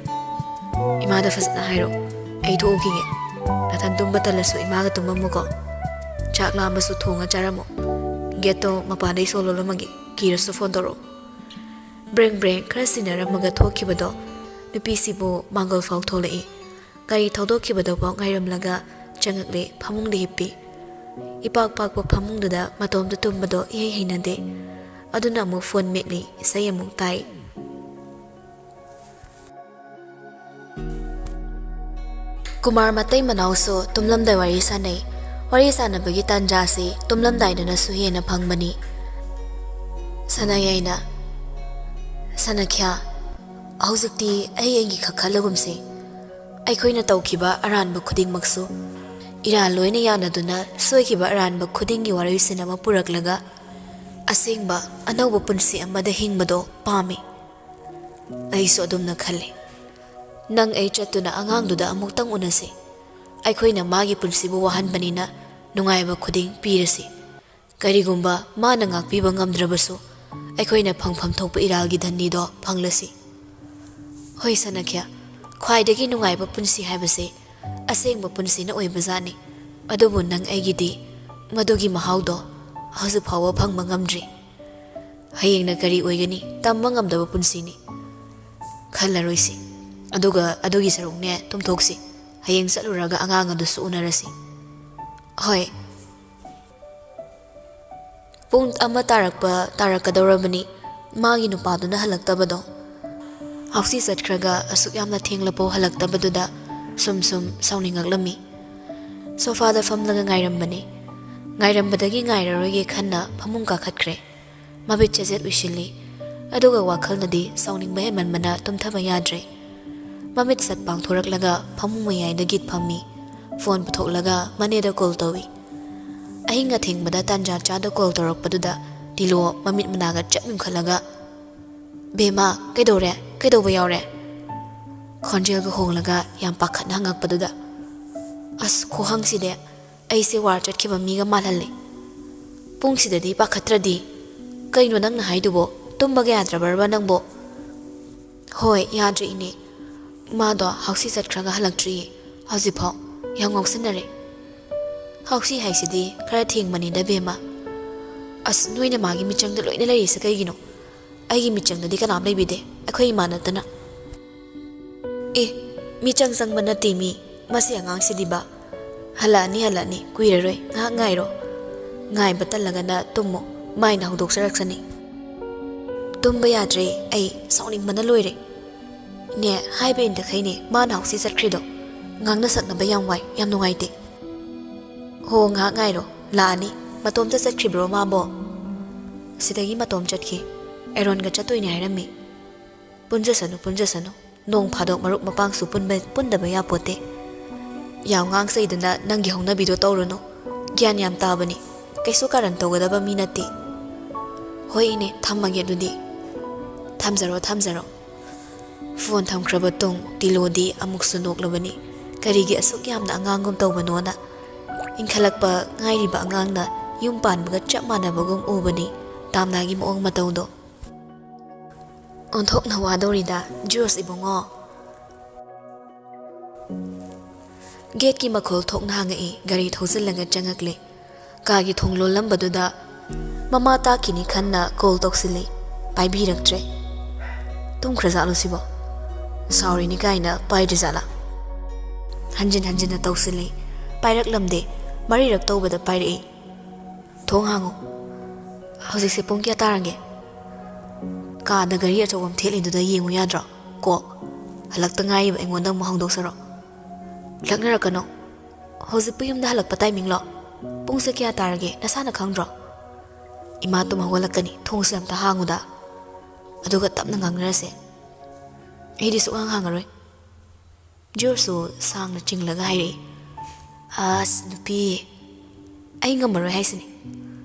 "ꯏꯃꯥꯗ ꯐꯖꯅ ꯍꯥꯏꯔꯣ, ꯑꯩ ꯊꯣꯛꯎꯈꯤꯒꯦ꯫ ꯅꯊꯟ ꯇꯨꯝꯕ ꯇꯜꯂꯁꯨ ꯏꯃꯥꯒ ꯇꯨꯝꯃꯝꯃꯨꯀꯣ꯫ ꯆꯥꯛ ꯂꯥꯝꯃꯁꯨ ꯊꯣꯡꯉ ꯆꯥꯔꯝꯃꯣ꯫ ꯒꯦꯠꯇꯣ ꯃꯄꯥꯟꯗꯩ ꯁꯣ ꯂꯣꯜꯂꯝꯃꯒꯦ, ꯀꯤꯔꯁꯨ ꯐꯣꯟ ꯇꯧꯔꯛꯑꯣ"꯫ ꯕ꯭ꯔꯦꯡ ꯕ꯭ꯔꯦꯡ ꯈꯔ ꯁꯤꯟꯅꯔꯝꯃꯒ ꯊꯣꯛꯈꯤꯕꯗꯣ ꯅꯨꯄꯤꯁꯤꯕꯨ ꯃꯥꯡꯒꯣꯜ ꯐꯥꯎ ꯊꯣꯛꯂꯛꯏ꯫ ꯒꯥꯔꯤ ꯊꯧꯗꯣꯛꯈꯤꯕꯗꯨꯐꯥꯎ ꯉꯥꯏꯔꯝꯂꯒ ꯆꯪꯉꯛꯂꯦ, ꯐꯃꯨꯡꯗ ꯍꯤꯞꯄꯤ꯫ ꯏꯄꯥꯛ ꯄꯥꯛꯄ ꯐꯃꯨꯡꯗꯨꯗ ꯃꯇꯣꯝꯇ ꯇꯨꯝꯕꯗꯣ ꯏꯍꯩ ꯍꯩꯅꯗꯦ꯫ ꯑꯗꯨꯅ ꯑꯃꯨꯛ ꯐꯣꯟ ꯃꯦꯠꯂꯤ, ꯏꯁꯩ ꯑꯃꯨꯛ ꯇꯥꯏ꯫ ꯀꯨꯃꯥꯔ ꯃꯇꯩ ꯃꯅꯥꯎꯁꯨ ꯇꯨꯝꯂꯝꯗꯥꯏ ꯋꯥꯔꯤ ꯁꯥꯟꯅꯩ꯫ ꯋꯥꯔꯤ ꯁꯥꯟꯅꯕꯒꯤ ꯇꯥꯟꯖꯥꯁꯤ ꯇꯨꯝꯂꯝꯗꯥꯏꯗꯅꯁꯨ ꯍꯦꯟꯅ ꯐꯪꯕꯅꯤ꯫ ꯁꯅꯥꯌꯥꯏꯅ, "ꯁꯅꯥꯈ꯭ꯌꯥ, ꯍꯧꯖꯤꯛꯇꯤ ꯑꯩ ꯑꯩꯒꯤ ꯈꯛ ꯈꯜꯂꯒꯨꯝꯁꯤ꯫ ꯑꯩꯈꯣꯏꯅ ꯇꯧꯈꯤꯕ ꯑꯔꯥꯟꯕ ꯈꯨꯗꯤꯡꯃꯛꯁꯨ ꯏꯔꯥꯜ ꯂꯣꯏꯅ ꯌꯥꯅꯗꯨꯅ ꯁꯣꯏꯈꯤꯕ ꯑꯔꯥꯟꯕ ꯈꯨꯗꯤꯡꯒꯤ ꯋꯥꯔꯣꯏꯁꯤꯟ ꯑꯃ ꯄꯨꯔꯛꯂꯒ ꯑꯁꯦꯡꯕ ꯑꯅꯧꯕ ꯄꯨꯟꯁꯤ ꯑꯃꯗ ꯍꯤꯡꯕꯗꯣ ꯄꯥꯝꯃꯤ"꯫ ꯑꯩꯁꯨ ꯑꯗꯨꯝꯅ ꯈꯜꯂꯤ꯫ "ꯅꯪ ꯑꯩ ꯆꯠꯇꯨꯅ ꯑꯉꯥꯡꯗꯨꯗ ꯑꯃꯨꯛꯇꯪ ꯎꯅꯁꯤ꯫ ꯑꯩꯈꯣꯏꯅ ꯃꯥꯒꯤ ꯄꯨꯟꯁꯤꯕꯨ ꯋꯥꯍꯟꯕꯅꯤꯅ ꯅꯨꯡꯉꯥꯏꯕ ꯈꯨꯗꯤꯡ ꯄꯤꯔꯁꯤ꯫ ꯀꯔꯤꯒꯨꯝꯕ ꯃꯥꯅ ꯉꯥꯛꯄꯤꯕ ꯉꯝꯗ꯭ꯔꯕꯁꯨ, ꯑꯩꯈꯣꯏꯅ ꯐꯪꯐꯝ ꯊꯣꯛꯄ ꯏꯔꯥꯜꯒꯤ ꯙꯟꯅꯤꯗꯣ ꯐꯪꯂꯁꯤ"꯫ "ꯍꯣꯏ ꯁꯅꯥꯈ꯭ꯌꯥ, ꯈ꯭ꯋꯥꯏꯗꯒꯤ ꯅꯨꯡꯉꯥꯏꯕ ꯄꯨꯟꯁꯤ ꯍꯥꯏꯕꯁꯦ ꯑꯁꯦꯡꯕ ꯄꯨꯟꯁꯤꯅ ꯑꯣꯏꯕꯖꯥꯠꯅꯤ꯫ ꯑꯗꯨꯕꯨ ꯅꯪ ꯑꯩꯒꯤꯗꯤ ꯃꯗꯨꯒꯤ ꯃꯍꯥꯎꯗꯣ ꯍꯧꯖꯤꯛ ꯐꯥꯎꯕ ꯐꯪꯕ ꯉꯝꯗ꯭ꯔꯤ꯫ ꯍꯌꯦꯡꯅ ꯀꯔꯤ ꯑꯣꯏꯒꯅꯤ ꯇꯝꯕ ꯉꯝꯗꯕ ꯄꯨꯟꯁꯤꯅꯤ꯫ ꯈꯜꯂꯔꯣꯏꯁꯤ꯫ ꯑꯗꯨꯒ ꯑꯗꯨꯒꯤ ꯁꯔꯨꯛꯅꯦ ꯇꯨꯝꯊꯣꯛꯁꯤ꯫ ꯍꯌꯦꯡ ꯆꯠꯂꯨꯔꯒ ꯑꯉꯥꯡ ꯑꯗꯨꯁꯨ ꯎꯅꯔꯁꯤ"꯫ "ꯍꯣꯏ"꯫ ꯄꯨꯡ ꯑꯃ ꯇꯥꯔꯛꯄ ꯇꯥꯔꯛꯀꯗꯧꯔꯕꯅꯤ, ꯃꯥꯒꯤ ꯅꯨꯄꯥꯗꯨꯅ ꯍꯜꯂꯛꯇꯕꯗꯣ꯫ ꯍꯥꯎꯁꯤ ꯆꯠꯈ꯭ꯔꯒ ꯑꯁꯨꯛ ꯌꯥꯝꯅ ꯊꯦꯡꯂꯐꯥꯎ ꯍꯜꯂꯛꯇꯕꯗꯨꯗ ꯁꯨꯝ ꯁꯨꯝ ꯁꯥꯎꯅꯤꯡꯉꯛꯂꯝꯃꯤ꯫ ꯁꯣꯐꯥꯗ ꯐꯝꯂꯒ ꯉꯥꯏꯔꯝꯕꯅꯤ꯫ ꯉꯥꯏꯔꯝꯕꯗꯒꯤ ꯉꯥꯏꯔꯔꯣꯏꯒꯦ ꯈꯟꯅ ꯐꯃꯨꯡ ꯀꯥꯈꯠꯈ꯭ꯔꯦ꯫ ꯃꯃꯤꯠ ꯆꯦꯖꯦꯠ ꯎꯏꯁꯤꯜꯂꯤ, ꯑꯗꯨꯒ ꯋꯥꯈꯜꯅꯗꯤ ꯁꯥꯎꯅꯤꯡꯕ ꯍꯦꯟꯃꯟꯕꯅ ꯇꯨꯝꯊꯕ ꯌꯥꯗ꯭ꯔꯦ꯫ ꯃꯃꯤꯠ ꯁꯠ ꯄꯥꯡꯊꯣꯔꯛꯂꯒ ꯐꯃꯨꯡ ꯃꯌꯥꯏꯗ ꯒꯤꯠ ꯐꯝꯃꯤ꯫ ꯐꯣꯟ ꯄꯨꯊꯣꯛꯂꯒ ꯃꯅꯦꯗ ꯀꯣꯜ ꯇꯧꯏ꯫ ꯑꯍꯤꯡ ꯑꯊꯦꯡꯕꯗ ꯇꯥꯟꯖꯥ ꯆꯥꯗ ꯀꯣꯜ ꯇꯧꯔꯛꯄꯗꯨꯗ ꯇꯤꯂꯣ ꯃꯃꯤꯠ ꯃꯅꯥꯒ ꯆꯞ ꯌꯨꯡꯈꯠꯂꯒ, "ꯕꯦꯝꯃ, ꯀꯩꯗꯧꯔꯦ? ꯀꯩꯗꯧꯕ ꯌꯥꯎꯔꯦ?" ꯈꯣꯟꯖꯦꯜꯒ ꯍꯣꯡꯂꯒ ꯌꯥꯝ ꯄꯥꯈꯠꯅ ꯍꯪꯉꯛꯄꯗꯨꯗ꯫ "ꯑꯁ, ꯈꯨꯍꯪꯁꯤꯗꯤ ꯑꯩꯁꯦ ꯋꯥꯔ ꯆꯠꯈꯤꯕ ꯃꯤꯒ ꯃꯥꯜꯍꯜꯂꯦ꯫ ꯄꯨꯡꯁꯤꯗꯗꯤ ꯄꯥꯈꯠꯇ꯭ꯔꯗꯤ꯫ ꯀꯩꯅꯣ ꯅꯪꯅ ꯍꯥꯏꯗꯨꯕꯣ? ꯇꯨꯝꯕꯒ ꯌꯥꯗ꯭ꯔꯕ꯭ꯔꯕ ꯅꯪꯕꯣ?" "ꯍꯣꯏ, ꯌꯥꯗ꯭ꯔꯦ ꯏꯅꯦ꯫ ꯃꯥꯗꯣ ꯍꯥꯎꯁꯤ ꯆꯠꯈ꯭ꯔꯒ ꯍꯜꯂꯛꯇ꯭ꯔꯤꯌꯦ ꯍꯧꯖꯤꯛꯐꯥꯎ꯫ ꯌꯥꯝ ꯉꯥꯎꯁꯤꯟꯅꯔꯦ꯫ ꯍꯥꯎꯁꯤ ꯍꯥꯏꯁꯤꯗꯤ ꯈꯔ ꯊꯦꯡꯕꯅꯤꯗ ꯕꯦꯝꯃ꯫ ꯑꯁ, ꯅꯣꯏꯅ ꯃꯥꯒꯤ ꯃꯤꯆꯪꯗ ꯂꯣꯏꯅ ꯂꯩꯔꯤꯁꯦ ꯀꯩꯒꯤꯅꯣ? ꯑꯩꯒꯤ ꯃꯤꯆꯪꯗꯗꯤ ꯀꯅꯥꯝ ꯂꯩꯕꯤꯗꯦ, ꯑꯩꯈꯣꯏ ꯏꯃꯥ ꯅꯠꯇꯅ꯫ ꯑꯦ, ꯃꯤꯆꯪ ꯆꯪꯕ ꯅꯠꯇꯦ ꯃꯤ꯫ ꯃꯁꯤ ꯑꯉꯥꯡꯁꯤꯗꯤꯕ꯫ ꯍꯜꯂꯛꯑꯅꯤ, ꯍꯜꯂꯛꯑꯅꯤ, ꯀꯨꯏꯔꯔꯣꯏ, ꯉꯥꯏꯍꯥꯛ ꯉꯥꯏꯔꯣ꯫ ꯉꯥꯏꯕ ꯇꯜꯂꯒꯅ ꯇꯨꯝꯃꯣ, ꯃꯥꯏꯅ ꯍꯧꯗꯣꯛꯆꯔꯛꯁꯅꯤ꯫ ꯇꯨꯝꯕ ꯌꯥꯗ꯭ꯔꯦ, ꯑꯩ ꯁꯥꯎꯅꯤꯡꯕꯅ ꯂꯣꯏꯔꯦ꯫ ꯅꯦ, ꯍꯥꯏꯕ ꯏꯟꯗꯈꯩꯅꯦ ꯃꯥꯅ ꯍꯥꯎꯁꯤ ꯆꯠꯈ꯭ꯔꯤꯗꯣ꯫ ꯉꯥꯡꯅ ꯁꯛꯅꯕ ꯌꯥꯝ ꯋꯥꯏ, ꯌꯥꯝ ꯅꯨꯡꯉꯥꯏꯇꯦ꯫ ꯍꯣ, ꯉꯥꯏꯍꯥꯛ ꯉꯥꯏꯔꯣ, ꯂꯥꯛꯑꯅꯤ꯫ ꯃꯇꯣꯝꯇ ꯆꯠꯈ꯭ꯔꯤꯕ꯭ꯔꯣ ꯃꯥꯕꯣ?" "ꯁꯤꯗꯒꯤ ꯃꯇꯣꯝ ꯆꯠꯈꯤ꯫ ꯑꯦꯔꯣꯟꯒ ꯆꯠꯇꯣꯏꯅꯦ ꯍꯥꯏꯔꯝꯃꯤ꯫ ꯄꯨꯟꯖꯁꯅꯨ, ꯄꯨꯟꯖꯁꯅꯨ꯫ ꯅꯣꯡ ꯐꯥꯗꯣꯛ ꯃꯔꯨꯞ ꯃꯄꯥꯡꯁꯨ ꯄꯨꯟꯕ, ꯄꯨꯟꯗꯕ ꯌꯥꯄꯣꯠꯇꯦ꯫ ꯌꯥꯝ ꯉꯥꯡ ꯁꯩꯗꯅ ꯅꯪꯒꯤ ꯍꯧꯅꯕꯤꯗꯣ ꯇꯧꯔꯨꯅꯨ꯫ ꯒ꯭ꯌꯥꯟ ꯌꯥꯝ ꯇꯥꯕꯅꯤ꯫ ꯀꯩꯁꯨ ꯀꯥꯔꯟ ꯇꯧꯒꯗꯕ ꯃꯤ ꯅꯠꯇꯦ꯫ ꯍꯣꯏ ꯏꯅꯦ, ꯊꯝꯃꯒꯦ ꯑꯗꯨꯗꯤ꯫" "ꯊꯝꯖꯔꯣ, ꯊꯝꯖꯔꯣ꯫" ꯐꯣꯟ ꯊꯝꯈ꯭ꯔꯕ ꯇꯨꯡ ꯇꯤꯂꯣꯗꯤ ꯑꯃꯨꯛꯁꯨ ꯅꯣꯛꯂꯕꯅꯤ꯫ ꯀꯔꯤꯒꯤ ꯑꯁꯨꯛ ꯌꯥꯝꯅ ꯑꯉꯥꯡꯒꯨꯝ ꯇꯧꯕꯅꯣꯅ꯫ ꯏꯟꯈꯠꯂꯛꯄ ꯉꯥꯏꯔꯤꯕ ꯑꯉꯥꯡꯅ ꯌꯨꯝ ꯄꯥꯟꯕꯒ ꯆꯞ ꯃꯥꯟꯅꯕꯒꯨꯝ ꯎꯕꯅꯤ ꯇꯥꯝꯅꯥꯒꯤ ꯃꯑꯣꯡ ꯃꯇꯧꯗꯣ꯫ "ꯑꯣꯟꯊꯣꯛꯅ ꯋꯥꯗꯧꯔꯤꯗ, ꯖꯣꯔꯖ ꯏꯕꯨꯡꯉꯣ꯫" ꯒꯦꯠꯀꯤ ꯃꯈꯣꯜ ꯊꯣꯛꯅ ꯍꯥꯡꯉꯛꯏ꯫ ꯒꯥꯔꯤ ꯊꯧꯖꯤꯜꯂꯒ ꯆꯪꯉꯛꯂꯦ꯫ ꯀꯥꯒꯤ ꯊꯣꯡ ꯂꯣꯜꯂꯝꯕꯗꯨꯗ ꯃꯃꯥ ꯇꯥꯈꯤꯅꯤ ꯈꯟꯅ ꯀꯣꯜ ꯇꯧꯁꯤꯜꯂꯤ꯫ ꯄꯥꯏꯕꯤꯔꯛꯇ꯭ꯔꯦ꯫ ꯇꯨꯝꯈ꯭ꯔꯖꯥꯠꯂꯣ ꯁꯤꯕꯣ? ꯁꯥꯎꯔꯤꯅꯤ ꯀꯥꯏꯅ ꯄꯥꯏꯗ꯭ꯔꯤꯖꯥꯠꯂꯥ? ꯍꯟꯖꯤꯟ ꯍꯟꯖꯤꯟꯅ ꯇꯧꯁꯤꯜꯂꯤ꯫ ꯄꯥꯏꯔꯛꯂꯝꯗꯦ꯫ ꯃꯔꯤꯔꯛ ꯇꯧꯕꯗ ꯄꯥꯏꯔꯛꯏ꯫ "ꯊꯣꯡ ꯍꯥꯡꯉꯨ꯫" "ꯍꯧꯖꯤꯛꯁꯦ ꯄꯨꯡ ꯀꯌꯥ ꯇꯥꯔꯒꯦ?" "ꯀꯥꯗ ꯒꯥꯔꯤ ꯑꯆꯧꯕ ꯑꯃ ꯊꯦꯠꯂꯤꯗꯨꯗ ꯌꯦꯡꯉꯨ ꯌꯥꯗ꯭ꯔꯣ? ꯀꯣ, ꯍꯜꯂꯛꯇ ꯉꯥꯏꯔꯤꯕ ꯑꯩꯉꯣꯟꯗ ꯑꯃꯨꯛ ꯍꯧꯗꯣꯛꯆꯔꯣ꯫ ꯂꯛꯅꯔꯛꯀꯅꯣ꯫ ꯍꯧꯖꯤꯛꯄꯨ ꯌꯨꯝꯗ ꯍꯜꯂꯛꯄ ꯇꯥꯏꯃꯤꯡꯂꯣ? ꯄꯨꯡꯁꯦ ꯀꯌꯥ ꯇꯥꯔꯒꯦ? ꯅꯁꯥꯅ ꯈꯪꯗ꯭ꯔꯣ?" "ꯏꯃꯥ ꯇꯨꯝ ꯍꯧꯒꯠꯂꯛꯀꯅꯤ꯫ ꯊꯣꯡꯁꯦ ꯑꯝꯇ ꯍꯥꯡꯉꯨꯗ꯫ ꯑꯗꯨꯒ ꯇꯞꯅ ꯉꯥꯡꯅꯔꯁꯦ꯫" "ꯑꯩꯗꯤ ꯁꯨꯛꯍꯥꯡ ꯍꯥꯡꯉꯔꯣꯏ꯫" ꯖꯣꯔꯖꯁꯨ ꯁꯥꯡꯅ ꯆꯤꯡꯂꯒ ꯍꯥꯏꯔꯛꯏ꯫ "ꯑꯁ, ꯅꯨꯄꯤ, ꯑꯩ ꯉꯝꯃꯔꯣꯏ ꯍꯥꯏꯁꯤꯅꯤ꯫"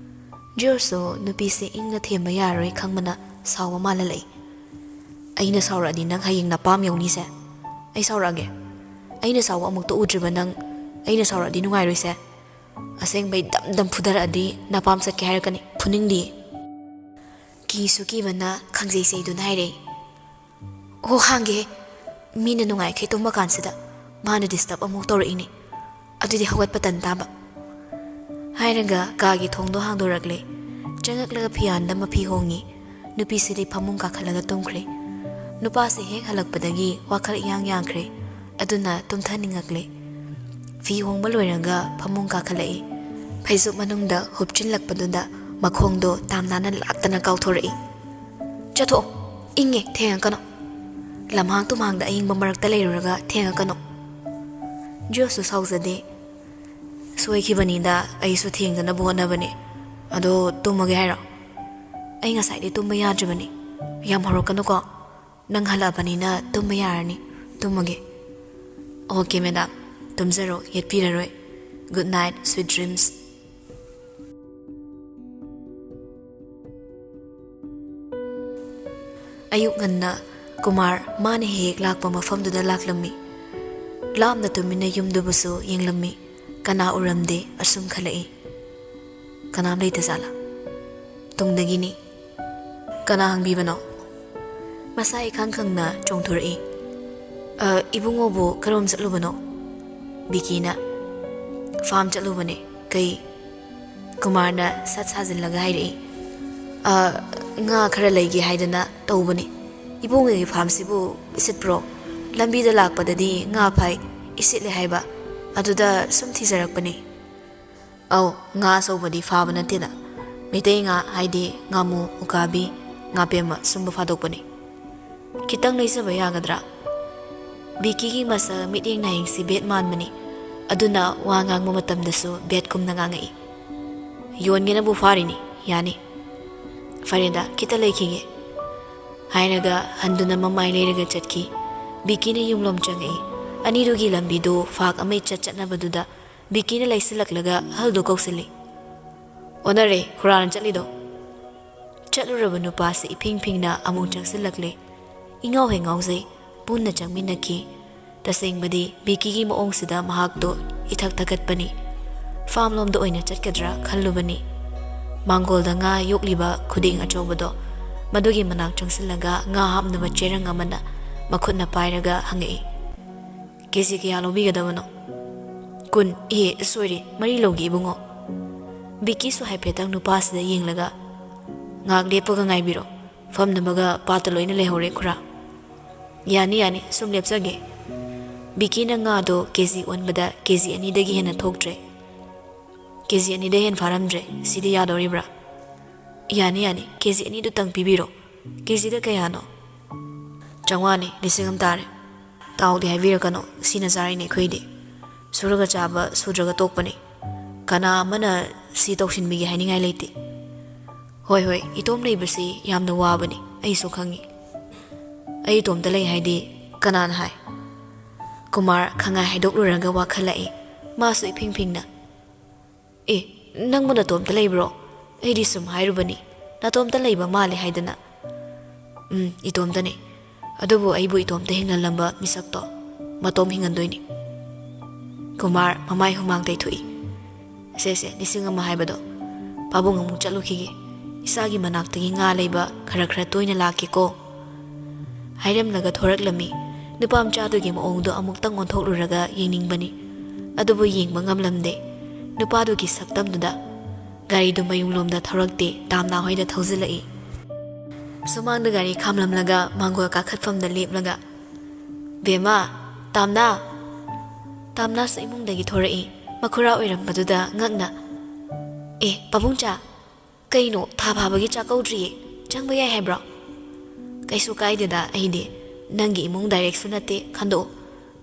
ꯖꯣꯔꯖꯁꯨ ꯅꯨꯄꯤꯁꯦ ꯏꯪꯅ ꯊꯦꯝꯕ ꯌꯥꯔꯔꯣꯏ ꯈꯪꯕꯅ ꯁꯥꯎꯕ ꯃꯥꯜꯍꯜꯂꯛꯏ꯫ "ꯑꯩꯅ ꯁꯥꯎꯔꯛꯑꯗꯤ ꯅꯪ ꯍꯌꯦꯡ ꯅꯄꯥꯝ ꯌꯧꯅꯤꯁꯦ꯫ ꯑꯩ ꯁꯥꯎꯔꯛꯑꯒꯦ? ꯑꯩꯅ ꯁꯥꯎꯕ ꯑꯃꯨꯛꯇ ꯎꯗ꯭ꯔꯤꯕ ꯅꯪ ꯑꯩꯅ ꯁꯥꯎꯔꯛꯑꯗꯤ ꯅꯨꯡꯉꯥꯏꯔꯣꯏꯁꯦ꯫ ꯑꯁꯦꯡꯕꯩ ꯗꯝ ꯗꯝ ꯐꯨꯗꯔꯛꯑꯗꯤ ꯅꯄꯥꯝ ꯆꯠꯀꯦ ꯍꯥꯏꯔꯛꯀꯅꯤ, ꯐꯨꯅꯤꯡꯗꯤ꯫ ꯀꯤꯁꯨ ꯀꯤꯕꯅ ꯈꯪꯖꯩ ꯆꯩꯗꯨꯅ ꯍꯥꯏꯔꯛꯏ꯫ "ꯑꯣ, ꯍꯥꯡꯒꯦ, ꯃꯤꯅ ꯅꯨꯡꯉꯥꯏꯈꯩ ꯇꯨꯝꯕ ꯀꯥꯟꯁꯤꯗ ꯃꯥꯅ ꯗꯤꯁꯇꯔꯕ ꯑꯃꯨꯛ ꯇꯧꯔꯛꯏꯅꯦ꯫ ꯑꯗꯨꯗꯤ ꯍꯧꯒꯠꯄ ꯇꯟ ꯇꯥꯕ"꯫ ꯍꯥꯏꯔꯒ ꯀꯥꯒꯤ ꯊꯣꯡꯗꯣ ꯍꯥꯡꯗꯣꯔꯛꯂꯦ꯫ ꯆꯪꯉꯛꯂꯒ ꯐꯤꯌꯥꯟꯗ ꯃꯐꯤ ꯍꯣꯡꯉꯤ꯫ ꯅꯨꯄꯤꯁꯤꯗꯤ ꯐꯃꯨꯡ ꯀꯥꯈꯠꯂꯒ ꯇꯨꯝꯈ꯭ꯔꯦ꯫ ꯅꯨꯄꯥꯁꯦ ꯍꯦꯛ ꯍꯜꯂꯛꯄꯗꯒꯤ ꯋꯥꯈꯜ ꯏꯌꯥꯡ ꯌꯥꯡꯈ꯭ꯔꯦ꯫ ꯑꯗꯨꯅ ꯇꯨꯝꯊꯅꯤꯡꯉꯛꯂꯦ꯫ ꯐꯤ ꯍꯣꯡꯕ ꯂꯣꯏꯔꯒ ꯐꯃꯨꯡ ꯀꯥꯈꯠꯂꯛꯏ꯫ ꯐꯩꯖꯨꯞ ꯃꯅꯨꯡꯗ ꯍꯨꯞꯆꯤꯜꯂꯛꯄꯗꯨꯗ ꯃꯈꯣꯡꯗꯣ ꯇꯥꯝꯅꯥꯅ ꯂꯥꯛꯇꯅ ꯀꯥꯎꯊꯣꯔꯛꯏ꯫ "ꯆꯠꯊꯣꯛꯑꯣ, ꯏꯪꯉꯦ, ꯊꯦꯡꯉꯛꯀꯅꯣ꯫ ꯂꯝꯍꯥꯡ ꯇꯨꯝꯍꯥꯡꯗ ꯑꯏꯪꯕ ꯃꯔꯛꯇ ꯂꯩꯔꯨꯔꯒ ꯊꯦꯡꯉꯛꯀꯅꯣ"꯫ ꯖꯣꯁꯁꯨ ꯁꯥꯎꯖꯗꯦ꯫ "ꯁꯣꯏꯈꯤꯕꯅꯤꯗ, ꯑꯩꯁꯨ ꯊꯦꯡꯗꯅꯕ ꯍꯣꯠꯅꯕꯅꯦ꯫ ꯑꯗꯣ ꯇꯨꯝꯃꯒꯦ ꯍꯥꯏꯔꯣ?" "ꯑꯩ ꯉꯁꯥꯏꯗꯤ ꯇꯨꯝꯕ ꯌꯥꯗ꯭ꯔꯤꯕꯅꯤ꯫ ꯌꯥꯝ ꯍꯧꯔꯛꯀꯅꯨꯀꯣ꯫ ꯅꯪ ꯍꯜꯂꯛꯑꯕꯅꯤꯅ ꯇꯨꯝꯕ ꯌꯥꯔꯅꯤ꯫ ꯇꯨꯝꯃꯒꯦ"꯫ "ꯑꯣꯀꯦ ꯃꯦꯗꯥꯝ, ꯇꯨꯝꯖꯔꯣ, ꯌꯦꯠꯄꯤꯔꯔꯣꯏ꯫ Good night, sweet dreams"꯫ ꯑꯌꯨꯛ ꯉꯟꯅ ꯀꯨꯃꯥꯔ ꯃꯥꯅ ꯍꯦꯛ ꯍꯦꯛ ꯂꯥꯛꯄ ꯃꯐꯝꯗꯨꯗ ꯂꯥꯛꯂꯝꯃꯤ꯫ ꯂꯥꯞꯅ ꯇꯨꯃꯤꯟꯅ ꯌꯨꯝꯗꯨꯕꯨꯁꯨ ꯌꯦꯡꯂꯝꯃꯤ꯫ ꯀꯅꯥ ꯎꯔꯝꯗꯦ, ꯑꯁꯨꯝ ꯈꯜꯂꯛꯏ꯫ "ꯀꯅꯥꯝ ꯂꯩꯇꯖꯥꯠꯂꯥ?" ꯇꯨꯡꯗꯒꯤꯅꯤ꯫ "ꯀꯅꯥ ꯍꯪꯕꯤꯕꯅꯣ?" ꯃꯁꯥ ꯏꯈꯪ ꯈꯪꯅ ꯆꯣꯡꯊꯣꯔꯛꯏ꯫ "ꯑ, ꯏꯕꯨꯡꯉꯣꯕꯨ ꯀꯔꯣꯝ ꯆꯠꯂꯨꯕꯅꯣ?" ꯕꯤꯀꯤꯅ꯫ "ꯐꯥꯝ ꯆꯠꯂꯨꯕꯅꯦ"꯫ "ꯀꯩ?" ꯀꯨꯃꯥꯔꯅ ꯁꯠ ꯁꯥꯖꯤꯜꯂꯒ ꯍꯥꯏꯔꯛꯏ꯫ "ꯑ, ꯉꯥ ꯈꯔ ꯂꯩꯒꯦ ꯍꯥꯏꯗꯅ ꯇꯧꯕꯅꯤ꯫ ꯏꯕꯨꯡꯉꯣꯒꯤ ꯐꯥꯝꯁꯤꯕꯨ ꯏꯁꯤꯠꯄ꯭ꯔꯣ? ꯂꯝꯕꯤꯗ ꯂꯥꯛꯄꯗꯗꯤ ꯉꯥ ꯐꯥꯏ, ꯏꯁꯤꯠꯂꯦ ꯍꯥꯏꯕ꯫ ꯑꯗꯨꯗ ꯁꯨꯝ ꯊꯤꯖꯔꯛꯄꯅꯤ"꯫ "ꯑꯧ, ꯉꯥ ꯑꯆꯧꯕꯗꯤ ꯐꯥꯕ ꯅꯠꯇꯦꯗ꯫ ꯃꯩꯇꯩ ꯉꯥ ꯍꯥꯏꯗꯤ ꯉꯥꯃꯨ, ꯎꯀꯥꯕꯤ, ꯉꯥꯄꯦꯝꯃ ꯁꯨꯝꯕ ꯐꯥꯗꯣꯛꯄꯅꯤ"꯫ "ꯈꯤꯇꯪ ꯂꯩꯖꯕ ꯌꯥꯒꯗ꯭ꯔꯥ?" ꯕꯤꯀꯤꯒꯤ ꯃꯁꯛ ꯃꯤꯠꯌꯦꯡ ꯅꯥꯌꯦꯡꯁꯤ ꯕꯦꯠ ꯃꯥꯟꯕꯅꯤ꯫ ꯑꯗꯨꯅ ꯋꯥ ꯉꯥꯡꯕ ꯃꯇꯝꯗꯁꯨ ꯕꯦꯠꯀꯨꯝꯅ ꯉꯥꯡꯉꯛꯏ꯫ "ꯌꯣꯟꯒꯦꯅꯕꯨ ꯐꯥꯔꯤꯅꯤ, ꯌꯥꯅꯤ"꯫ "ꯐꯔꯦꯗ, ꯈꯤꯇ ꯂꯩꯈꯤꯒꯦ"꯫ ꯍꯥꯏꯔꯒ ꯍꯟꯗꯨꯅ ꯃꯃꯥꯏ ꯂꯩꯔꯒ ꯆꯠꯈꯤ꯫ ꯕꯤꯀꯤꯅ ꯌꯨꯝꯂꯣꯝ ꯆꯪꯉꯛꯏ꯫ ꯑꯅꯤꯗꯨꯒꯤ ꯂꯝꯕꯤꯗꯨ ꯐꯥꯛ ꯑꯃ ꯏꯆꯠ ꯆꯠꯅꯕꯗꯨꯗ ꯕꯤꯀꯤꯅ ꯂꯩꯁꯤꯜꯂꯛꯂꯒ ꯍꯜꯗꯨ ꯀꯧꯁꯤꯜꯂꯤ꯫ "ꯑꯣꯟꯅꯔꯦ, ꯍꯨꯔꯥꯟ ꯆꯠꯂꯤꯗꯣ"꯫ ꯆꯠꯂꯨꯔꯕ ꯅꯨꯄꯥꯁꯤ ꯏꯐꯤꯡ ꯐꯤꯡꯅ ꯑꯃꯨꯛ ꯆꯪꯁꯤꯜꯂꯛꯂꯦ꯫ ꯏꯉꯥꯎ ꯍꯦꯛ ꯉꯥꯎꯖꯩ꯫ ꯄꯨꯟꯅ ꯆꯪꯃꯤꯟꯅꯈꯤ꯫ ꯇꯁꯦꯡꯕꯗꯤ ꯕꯤꯀꯤꯒꯤ ꯃꯑꯣꯡꯁꯤꯗ ꯃꯍꯥꯛꯇꯣ ꯏꯊꯛ ꯊꯛꯀꯠꯄꯅꯤ꯫ ꯐꯥꯝꯂꯣꯝꯗ ꯑꯣꯏꯅ ꯆꯠꯀꯗ꯭ꯔꯥ ꯈꯜꯂꯨꯕꯅꯤ꯫ ꯃꯥꯡꯒꯣꯜꯗ ꯉꯥ ꯌꯣꯛꯂꯤꯕ ꯈꯨꯗꯦꯡ ꯑꯆꯧꯕꯗꯣ ꯃꯗꯨꯒꯤ ꯃꯅꯥꯛ ꯆꯪꯁꯤꯜꯂꯒ ꯉꯥ ꯍꯥꯞꯅꯕ ꯆꯦꯔꯪ ꯑꯃꯅ ꯃꯈꯨꯠꯅ ꯄꯥꯏꯔꯒ ꯍꯪꯉꯛꯏ, "ꯀꯦ ꯖꯤ ꯀꯌꯥ ꯂꯧꯕꯤꯒꯗꯕꯅꯣ?" "ꯀꯨꯟ꯫ ꯑꯦ, ꯁꯣꯏꯔꯦ, ꯃꯔꯤ ꯂꯧꯒꯦ ꯏꯕꯨꯡꯉꯣ꯫" ꯕꯤꯀꯤꯁꯨ ꯍꯥꯏꯐꯦꯠꯇꯪ ꯅꯨꯄꯥꯁꯤꯗ ꯌꯦꯡꯂꯒ, "ꯉꯥꯏꯍꯥꯛ ꯂꯦꯞꯄꯒ ꯉꯥꯏꯕꯤꯔꯣ, ꯐꯝꯅꯕꯒ ꯄꯥꯠꯇ ꯂꯣꯏꯅ ꯂꯩꯍꯧꯔꯦ ꯈꯨꯔꯥ꯫" "ꯌꯥꯅꯤ, ꯌꯥꯅꯤ, ꯁꯨꯝ ꯂꯦꯞꯆꯒꯦ꯫" ꯕꯤꯀꯤꯅ ꯉꯥꯗꯣ ꯀꯦ ꯖꯤ ꯑꯣꯟꯕꯗ ꯀꯦ ꯖꯤ ꯑꯅꯤꯗꯒꯤ ꯍꯦꯟꯅ ꯊꯣꯛꯇ꯭ꯔꯦ꯫ "ꯀꯦ ꯖꯤ ꯑꯅꯤꯗ ꯍꯦꯟ ꯐꯥꯔꯝꯗ꯭ꯔꯦ, ꯁꯤꯗꯤ ꯌꯥꯗꯧꯔꯤꯕ꯭ꯔꯥ?" "ꯌꯥꯅꯤ, ꯌꯥꯅꯤ, ꯀꯦ ꯖꯤ ꯑꯅꯤꯗꯨꯇꯪ ꯄꯤꯕꯤꯔꯣ꯫" "ꯀꯦ ꯖꯤꯗ ꯀꯌꯥꯅꯣ?" "ꯆꯥꯝꯃꯉꯥꯅꯤ, ꯂꯤꯁꯤꯡ ꯑꯃ ꯇꯥꯔꯦ꯫" "ꯇꯥꯎꯗꯤ ꯍꯥꯏꯕꯤꯔꯛꯀꯅꯣ, ꯁꯤꯅ ꯆꯥꯔꯤꯅꯦ ꯑꯩꯈꯣꯏꯗꯤ꯫ ꯁꯨꯔꯒ ꯆꯥꯕ, ꯁꯨꯗ꯭ꯔꯒ ꯇꯣꯛꯄꯅꯤ꯫ ꯀꯅꯥ ꯑꯃꯅ ꯁꯤ ꯇꯧꯁꯤꯟꯕꯤꯒꯦ ꯍꯥꯏꯅꯤꯡꯉꯥꯏ ꯂꯩꯇꯦ꯫" "ꯍꯣꯏ, ꯍꯣꯏ, ꯏꯇꯣꯝ ꯂꯩꯕꯁꯤ ꯌꯥꯝꯅ ꯋꯥꯕꯅꯤ, ꯑꯩꯁꯨ ꯈꯪꯉꯤ꯫" "ꯑꯩ ꯏꯇꯣꯝꯇ ꯂꯩ ꯍꯥꯏꯗꯤ ꯀꯅꯥꯅ ꯍꯥꯏ?" ꯀꯨꯃꯥꯔ ꯈꯪꯉꯥꯏ ꯍꯥꯏꯗꯣꯛꯂꯨꯔꯒ ꯋꯥꯈꯜꯂꯛꯏ꯫ ꯃꯥꯁꯨ ꯏꯐꯤꯡ ꯐꯤꯡꯅ, "ꯑꯦ, ꯅꯪꯕꯨ ꯅꯇꯣꯝꯇ ꯂꯩꯕ꯭ꯔꯣ? ꯑꯩꯗꯤ ꯁꯨꯝ ꯍꯥꯏꯔꯨꯕꯅꯤ, ꯅꯇꯣꯝꯇ ꯂꯩꯕ ꯃꯥꯜꯂꯦ ꯍꯥꯏꯗꯅ꯫" "ꯎꯝ, ꯏꯇꯣꯝꯇꯅꯦ꯫ ꯑꯗꯨꯕꯨ ꯑꯩꯕꯨ ꯏꯇꯣꯝꯇ ꯍꯤꯡꯍꯜꯂꯝꯕ ꯃꯤꯁꯛꯇꯣ ꯃꯇꯣꯝ ꯍꯤꯡꯍꯟꯗꯣꯏꯅꯤ꯫" ꯀꯨꯃꯥꯔ ꯃꯃꯥꯏ ꯍꯨꯃꯥꯡ ꯇꯩꯊꯣꯛꯏ꯫ "ꯁꯦ, ꯁꯦ, ꯂꯤꯁꯤꯡ ꯑꯃ ꯍꯥꯏꯕꯗꯣ, ꯄꯥꯕꯨꯡ ꯑꯃꯨꯛ ꯆꯠꯂꯨꯈꯤꯒꯦ꯫ ꯏꯆꯥꯒꯤ ꯃꯅꯥꯛꯇꯒꯤ ꯉꯥ ꯂꯩꯕ ꯈꯔ ꯈꯔ ꯇꯣꯏꯅ ꯂꯥꯛꯀꯦꯀꯣ꯫" ꯍꯥꯏꯔꯝꯂꯒ ꯊꯣꯔꯛꯂꯝꯃꯤ꯫ ꯅꯨꯄꯥ ꯃꯆꯥꯗꯨꯒꯤ ꯃꯑꯣꯡꯗꯣ ꯑꯃꯨꯛꯇꯪ ꯑꯣꯟꯊꯣꯛꯂꯨꯔꯒ ꯌꯦꯡꯅꯤꯡꯕꯅꯤ꯫ ꯑꯗꯨꯕꯨ ꯌꯦꯡꯕ ꯉꯝꯂꯝꯗꯦ꯫ ꯅꯨꯄꯥꯗꯨꯒꯤ ꯁꯛꯇꯝꯗꯨꯗ ꯒꯥꯔꯤꯗꯨ ꯃꯌꯨꯝꯂꯣꯝꯗ ꯊꯧꯔꯛꯇꯦ, ꯇꯥꯝꯅꯥ ꯍꯣꯏꯗ ꯊꯧꯖꯤꯜꯂꯛꯏ꯫ ꯁꯨꯃꯥꯡꯗ ꯒꯥꯔꯤ ꯈꯥꯝꯂꯝꯂꯒ ꯃꯥꯡꯒꯣꯜ ꯀꯥꯈꯠꯐꯝꯗ ꯂꯦꯞꯂꯒ, "ꯕꯦꯝꯃ, ꯇꯥꯝꯅꯥ!" ꯇꯥꯝꯅꯥꯁꯨ ꯏꯃꯨꯡꯗꯒꯤ ꯊꯣꯔꯛꯏ꯫ ꯃꯈꯨꯔꯥ ꯑꯣꯏꯔꯝꯕꯗꯨꯗ ꯉꯛꯅ, "ꯑꯦ, ꯄꯥꯕꯨꯡꯆꯥ, ꯀꯩꯅꯣ, ꯊꯥ ꯐꯥꯕꯒꯤ ꯆꯥꯛ ꯀꯧꯗ꯭ꯔꯤꯌꯦ, ꯆꯪꯕ ꯌꯥꯏ ꯍꯥꯏꯕ꯭ꯔꯣ?" "ꯀꯩꯁꯨ ꯀꯥꯏꯗꯦꯗ, ꯑꯩꯗꯤ ꯅꯪꯒꯤ ꯏꯃꯨꯡ ꯗꯥꯏꯔꯦꯛꯁꯨ ꯅꯠꯇꯦ, ꯈꯟꯗꯣꯛꯑꯣ꯫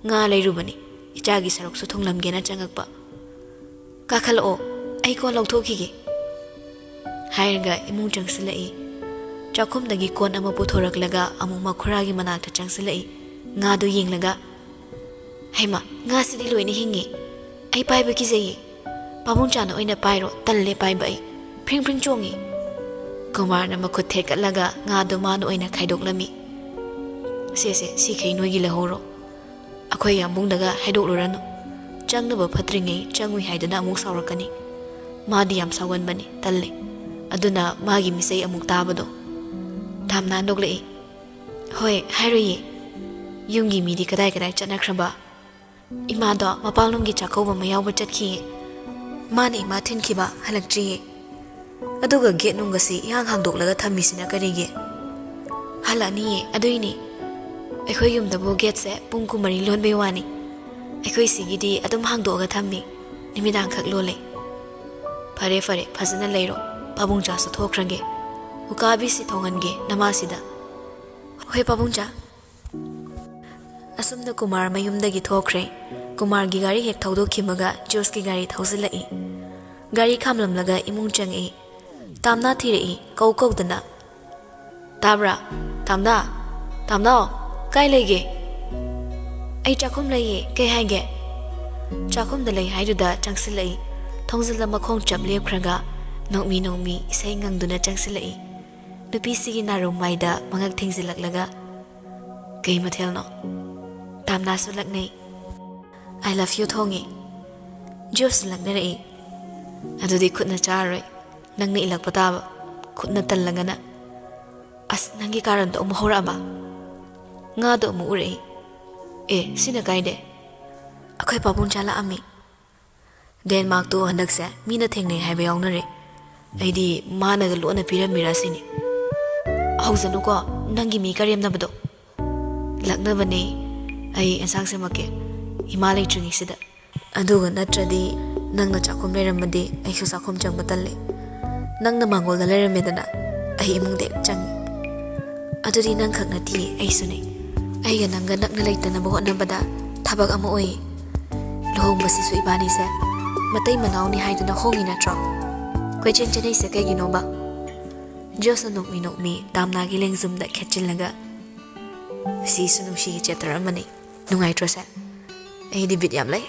ꯉꯥ ꯂꯩꯔꯨꯕꯅꯤ, ꯏꯆꯥꯒꯤ ꯁꯔꯨꯛꯁꯨ ꯊꯨꯡꯂꯝꯒꯦꯅ ꯆꯪꯉꯛꯄ꯫ ꯀꯥꯈꯠꯂꯛꯑꯣ, ꯑꯩ ꯀꯣꯟ ꯂꯧꯊꯣꯛꯈꯤꯒꯦ꯫" ꯍꯥꯏꯔꯒ ꯏꯃꯨꯡ ꯆꯪꯁꯤꯜꯂꯛꯏ꯫ ꯆꯥꯛꯈꯨꯝꯗꯒꯤ ꯀꯣꯟ ꯑꯃ ꯄꯨꯊꯣꯔꯛꯂꯒ ꯑꯃꯨꯛ ꯃꯈꯨꯔꯥꯒꯤ ꯃꯅꯥꯛꯇ ꯆꯪꯁꯤꯜꯂꯛꯏ꯫ ꯉꯥꯗꯨ ꯌꯦꯡꯂꯒ, "ꯍꯩꯃꯥ, ꯉꯥꯁꯤꯗꯤ ꯂꯣꯏꯅ ꯍꯤꯡꯉꯤ꯫ ꯑꯩ ꯄꯥꯏꯕ ꯀꯤꯖꯩꯌꯦ꯫ ꯄꯥꯕꯨꯡꯆꯥꯅ ꯑꯣꯏꯅ ꯄꯥꯏꯔꯣ, ꯇꯜꯂꯦ ꯄꯥꯏꯕ ꯑꯩ꯫ ꯐ꯭ꯔꯤꯡ ꯐ꯭ꯔꯤꯡ ꯆꯣꯡꯉꯤ꯫" ꯀꯨꯃꯥꯔꯅ ꯃꯈꯨꯠ ꯊꯦꯛꯀꯠꯂꯒ ꯉꯥꯗꯨ ꯃꯥꯅ ꯑꯣꯏꯅ ꯈꯥꯏꯗꯣꯛꯂꯝꯃꯤ꯫ "ꯁꯦ, ꯁꯦ, ꯁꯤꯈꯩ ꯅꯣꯏꯒꯤ ꯂꯧꯍꯧꯔꯣ꯫" ꯑꯩꯈꯣꯏ ꯌꯥꯝꯕꯨꯡꯗꯒ ꯍꯥꯏꯗꯣꯛꯂꯨꯔꯅꯨ꯫ ꯆꯪꯅꯕ ꯐꯠꯇ꯭ꯔꯤꯉꯩ ꯆꯪꯉꯨꯏ ꯍꯥꯏꯗꯨꯅ ꯑꯃꯨꯛ ꯁꯥꯎꯔꯛꯀꯅꯤ꯫ ꯃꯥꯗꯤ ꯌꯥꯝ ꯁꯥꯎꯒꯟꯕꯅꯤ, ꯇꯜꯂꯦ꯫ ꯑꯗꯨꯅ ꯃꯥꯒꯤ ꯃꯤꯆꯩ ꯑꯃꯨꯛ ꯇꯥꯕꯗꯣ꯫ ꯗꯥꯝꯅꯥ ꯅꯣꯛꯂꯛꯏ꯫ ꯍꯣꯏ, ꯍꯥꯏꯔꯣꯏꯌꯦ꯫ ꯌꯨꯝꯒꯤ ꯃꯤꯗꯤ ꯀꯗꯥꯏ ꯀꯗꯥꯏ ꯆꯠꯅꯈ꯭ꯔꯕ? ꯏꯃꯥꯗꯣ ꯃꯄꯥꯟꯂꯣꯝꯒꯤ ꯆꯥꯛꯀꯧꯕ ꯑꯃ ꯌꯥꯎꯕ ꯆꯠꯈꯤꯌꯦ꯫ ꯃꯥꯅ ꯏꯃꯥ ꯊꯤꯟꯈꯤꯕ, ꯍꯜꯂꯛꯇ꯭ꯔꯤꯌꯦ꯫ ꯑꯗꯨꯒ ꯒꯦꯠ ꯅꯨꯡꯒꯁꯤ ꯏꯍꯥꯡ ꯍꯥꯡꯗꯣꯛꯂꯒ ꯊꯝꯃꯤꯁꯤꯅ ꯀꯔꯤꯒꯤ? ꯍꯜꯂꯛꯑꯅꯤꯌꯦ, ꯑꯗꯨꯏꯅꯦ꯫ ꯑꯩꯈꯣꯏ ꯌꯨꯝꯗꯕꯨ ꯒꯦꯠꯁꯦ ꯄꯨꯡ ꯀꯨꯟꯃꯔꯤ ꯂꯣꯟꯕꯩ ꯋꯥꯅꯤ꯫ ꯑꯩꯈꯣꯏ ꯁꯤꯒꯤꯗꯤ ꯑꯗꯨꯝ ꯍꯥꯡꯗꯣꯛꯑꯒ ꯊꯝꯃꯤ, ꯅꯨꯃꯤꯗꯥꯡꯈꯛ ꯂꯣꯜꯂꯦ꯫ ꯐꯔꯦ ꯐꯔꯦ, ꯐꯖꯅ ꯂꯩꯔꯣ꯫ ꯄꯥꯕꯨꯡꯆꯥꯁꯨ ꯊꯣꯛꯈ꯭ꯔꯒꯦ꯫ ꯎꯀꯥꯕꯤꯁꯤ ꯊꯣꯡꯍꯟꯒꯦ ꯅꯃꯥꯁꯤꯗ꯫ ꯍꯣꯏ ꯄꯥꯕꯨꯡꯆꯥ꯫ ꯑꯁꯨꯝꯅ ꯀꯨꯃꯥꯔ ꯃꯌꯨꯝꯗꯒꯤ ꯊꯣꯛꯈ꯭ꯔꯦ꯫ ꯀꯨꯃꯥꯔꯒꯤ ꯒꯥꯔꯤ ꯍꯦꯛ ꯊꯧꯗꯣꯛꯈꯤꯕꯒ ꯖꯣꯁꯀꯤ ꯒꯥꯔꯤ ꯊꯧꯖꯤꯜꯂꯛꯏ꯫ ꯒꯥꯔꯤ ꯈꯥꯝꯂꯝꯂꯒ ꯏꯃꯨꯡ ꯆꯪꯉꯛꯏ꯫ ꯇꯥꯝꯅꯥ ꯊꯤꯔꯛꯏ, ꯀꯧ ꯀꯧꯗꯅ꯫ "ꯇꯥꯕ꯭ꯔꯥ? ꯇꯥꯝꯅꯥ? ꯇꯥꯝꯅꯥꯎ? ꯀꯥꯏ ꯂꯩꯒꯦ?" "ꯑꯩ ꯆꯥꯛꯈꯨꯝ ꯂꯩꯌꯦ, ꯀꯩ ꯍꯥꯏꯒꯦ?" ꯆꯥꯛꯈꯨꯝꯗ ꯂꯩ ꯍꯥꯏꯗꯨꯗ ꯆꯪꯁꯤꯜꯂꯛꯏ꯫ ꯊꯣꯡꯖꯤꯜꯗ ꯃꯈꯣꯡ ꯆꯞ ꯂꯦꯞꯈ꯭ꯔꯒ ꯅꯣꯛꯃꯤ ꯅꯣꯛꯃꯤ ꯏꯁꯩ ꯉꯪꯗꯨꯅ ꯆꯪꯁꯤꯜꯂꯛꯏ꯫ ꯅꯨꯄꯤꯁꯤꯒꯤ ꯅꯥꯔꯨꯝ ꯃꯥꯏꯗ ꯃꯉꯛ ꯊꯦꯡꯖꯤꯜꯂꯛꯂꯒ, "ꯀꯩ ꯃꯊꯦꯜꯅꯣ?" ꯇꯥꯝꯅꯥꯁꯨ ꯂꯛꯅꯩ꯫ "I love you" ꯊꯣꯡꯉꯤ꯫ ꯖꯣꯁꯁꯨ ꯂꯛꯅꯔꯛꯏ꯫ "ꯑꯗꯨꯗꯤ ꯈꯨꯠꯅ ꯆꯥꯔꯔꯣꯏ, ꯅꯪꯅ ꯏꯜꯂꯛꯄ ꯇꯥꯕ, ꯈꯨꯠꯅ ꯇꯜꯂꯒꯅ꯫ ꯑꯁ, ꯅꯪꯒꯤ ꯀꯥꯔꯟꯗꯣ ꯑꯃꯨꯛ ꯍꯧꯔꯛꯑꯕ?" ꯉꯥꯗꯣ ꯑꯃꯨꯛ ꯎꯔꯛꯏ꯫ "ꯑꯦ, ꯁꯤꯅ ꯀꯥꯏꯗꯦ?" "ꯑꯩꯈꯣꯏ ꯄꯥꯕꯨꯡ ꯆꯥꯂꯥꯛꯑꯝꯃꯤ꯫ ꯗꯦꯟꯃꯥꯔꯛꯇꯣ ꯍꯟꯗꯛꯁꯦ ꯃꯤꯅ ꯊꯦꯡꯅꯩ ꯍꯥꯏꯕ ꯌꯥꯎꯅꯔꯦ꯫ ꯑꯩꯗꯤ ꯃꯥꯅꯒ ꯂꯣꯟꯅ ꯄꯤꯔꯝꯃꯤꯔꯥ ꯁꯤꯅꯤ꯫" "ꯍꯧꯖꯅꯨꯀꯣ, ꯅꯪꯒꯤ ꯃꯤ ꯀꯔꯦꯝꯅꯕꯗꯣ꯫" "ꯂꯛꯅꯕꯅꯦ꯫ ꯑꯩ ꯑꯦꯟꯁꯥꯡ ꯁꯦꯝꯃꯛꯀꯦ, ꯏꯃꯥ ꯂꯩꯇ꯭ꯔꯤꯉꯩꯁꯤꯗ꯫ ꯑꯗꯨꯒ ꯅꯠꯇ꯭ꯔꯗꯤ ꯅꯪꯅ ꯆꯥꯛꯈꯨꯝ ꯂꯩꯔꯝꯃꯗꯤ ꯑꯩꯁꯨ ꯆꯥꯛꯈꯨꯝ ꯆꯪꯕ ꯇꯜꯂꯦ꯫ ꯅꯪꯅ ꯃꯥꯡꯒꯣꯜꯗ ꯂꯩꯔꯝꯃꯦꯗꯅ, ꯑꯩ ꯏꯃꯨꯡꯗ ꯍꯦꯛ ꯆꯪꯉꯦ꯫ ꯑꯗꯨꯗꯤ ꯅꯪ ꯈꯛ ꯅꯠꯇꯤꯌꯦ, ꯑꯩꯁꯨꯅꯦ꯫ ꯑꯩꯒ ꯅꯪꯒ ꯅꯛꯅ ꯂꯩꯇꯅꯕ ꯍꯣꯠꯅꯕꯗ ꯊꯕꯛ ꯑꯃ ꯑꯣꯏꯌꯦ꯫ ꯂꯨꯍꯣꯡꯕꯁꯤꯁꯨ ꯏꯕꯥꯅꯤꯁꯦ ꯃꯇꯩ ꯃꯅꯥꯎꯅꯤ ꯍꯥꯏꯗꯨꯅ ꯍꯣꯡꯉꯤ ꯅꯠꯇ꯭ꯔꯣ? ꯀꯣꯏꯆꯦꯟ ꯆꯦꯟꯅꯩꯁꯦ ꯀꯩꯒꯤꯅꯣꯕ?" ꯖꯣꯁꯅ ꯅꯣꯛꯃꯤ ꯅꯣꯛꯃꯤ ꯇꯥꯝꯅꯥꯒꯤ ꯂꯦꯡꯖꯨꯝꯗ ꯈꯦꯠꯆꯤꯜꯂꯒ, "ꯁꯤꯁꯨ ꯅꯨꯡꯁꯤꯒꯤ ꯆꯦꯞꯇꯔ ꯑꯃꯅꯤ꯫ ꯅꯨꯡꯉꯥꯏꯇ꯭ꯔꯣ ꯁꯦ? ꯑꯩꯗꯤ ꯕꯤꯠ ꯌꯥꯝ ꯂꯩ꯫"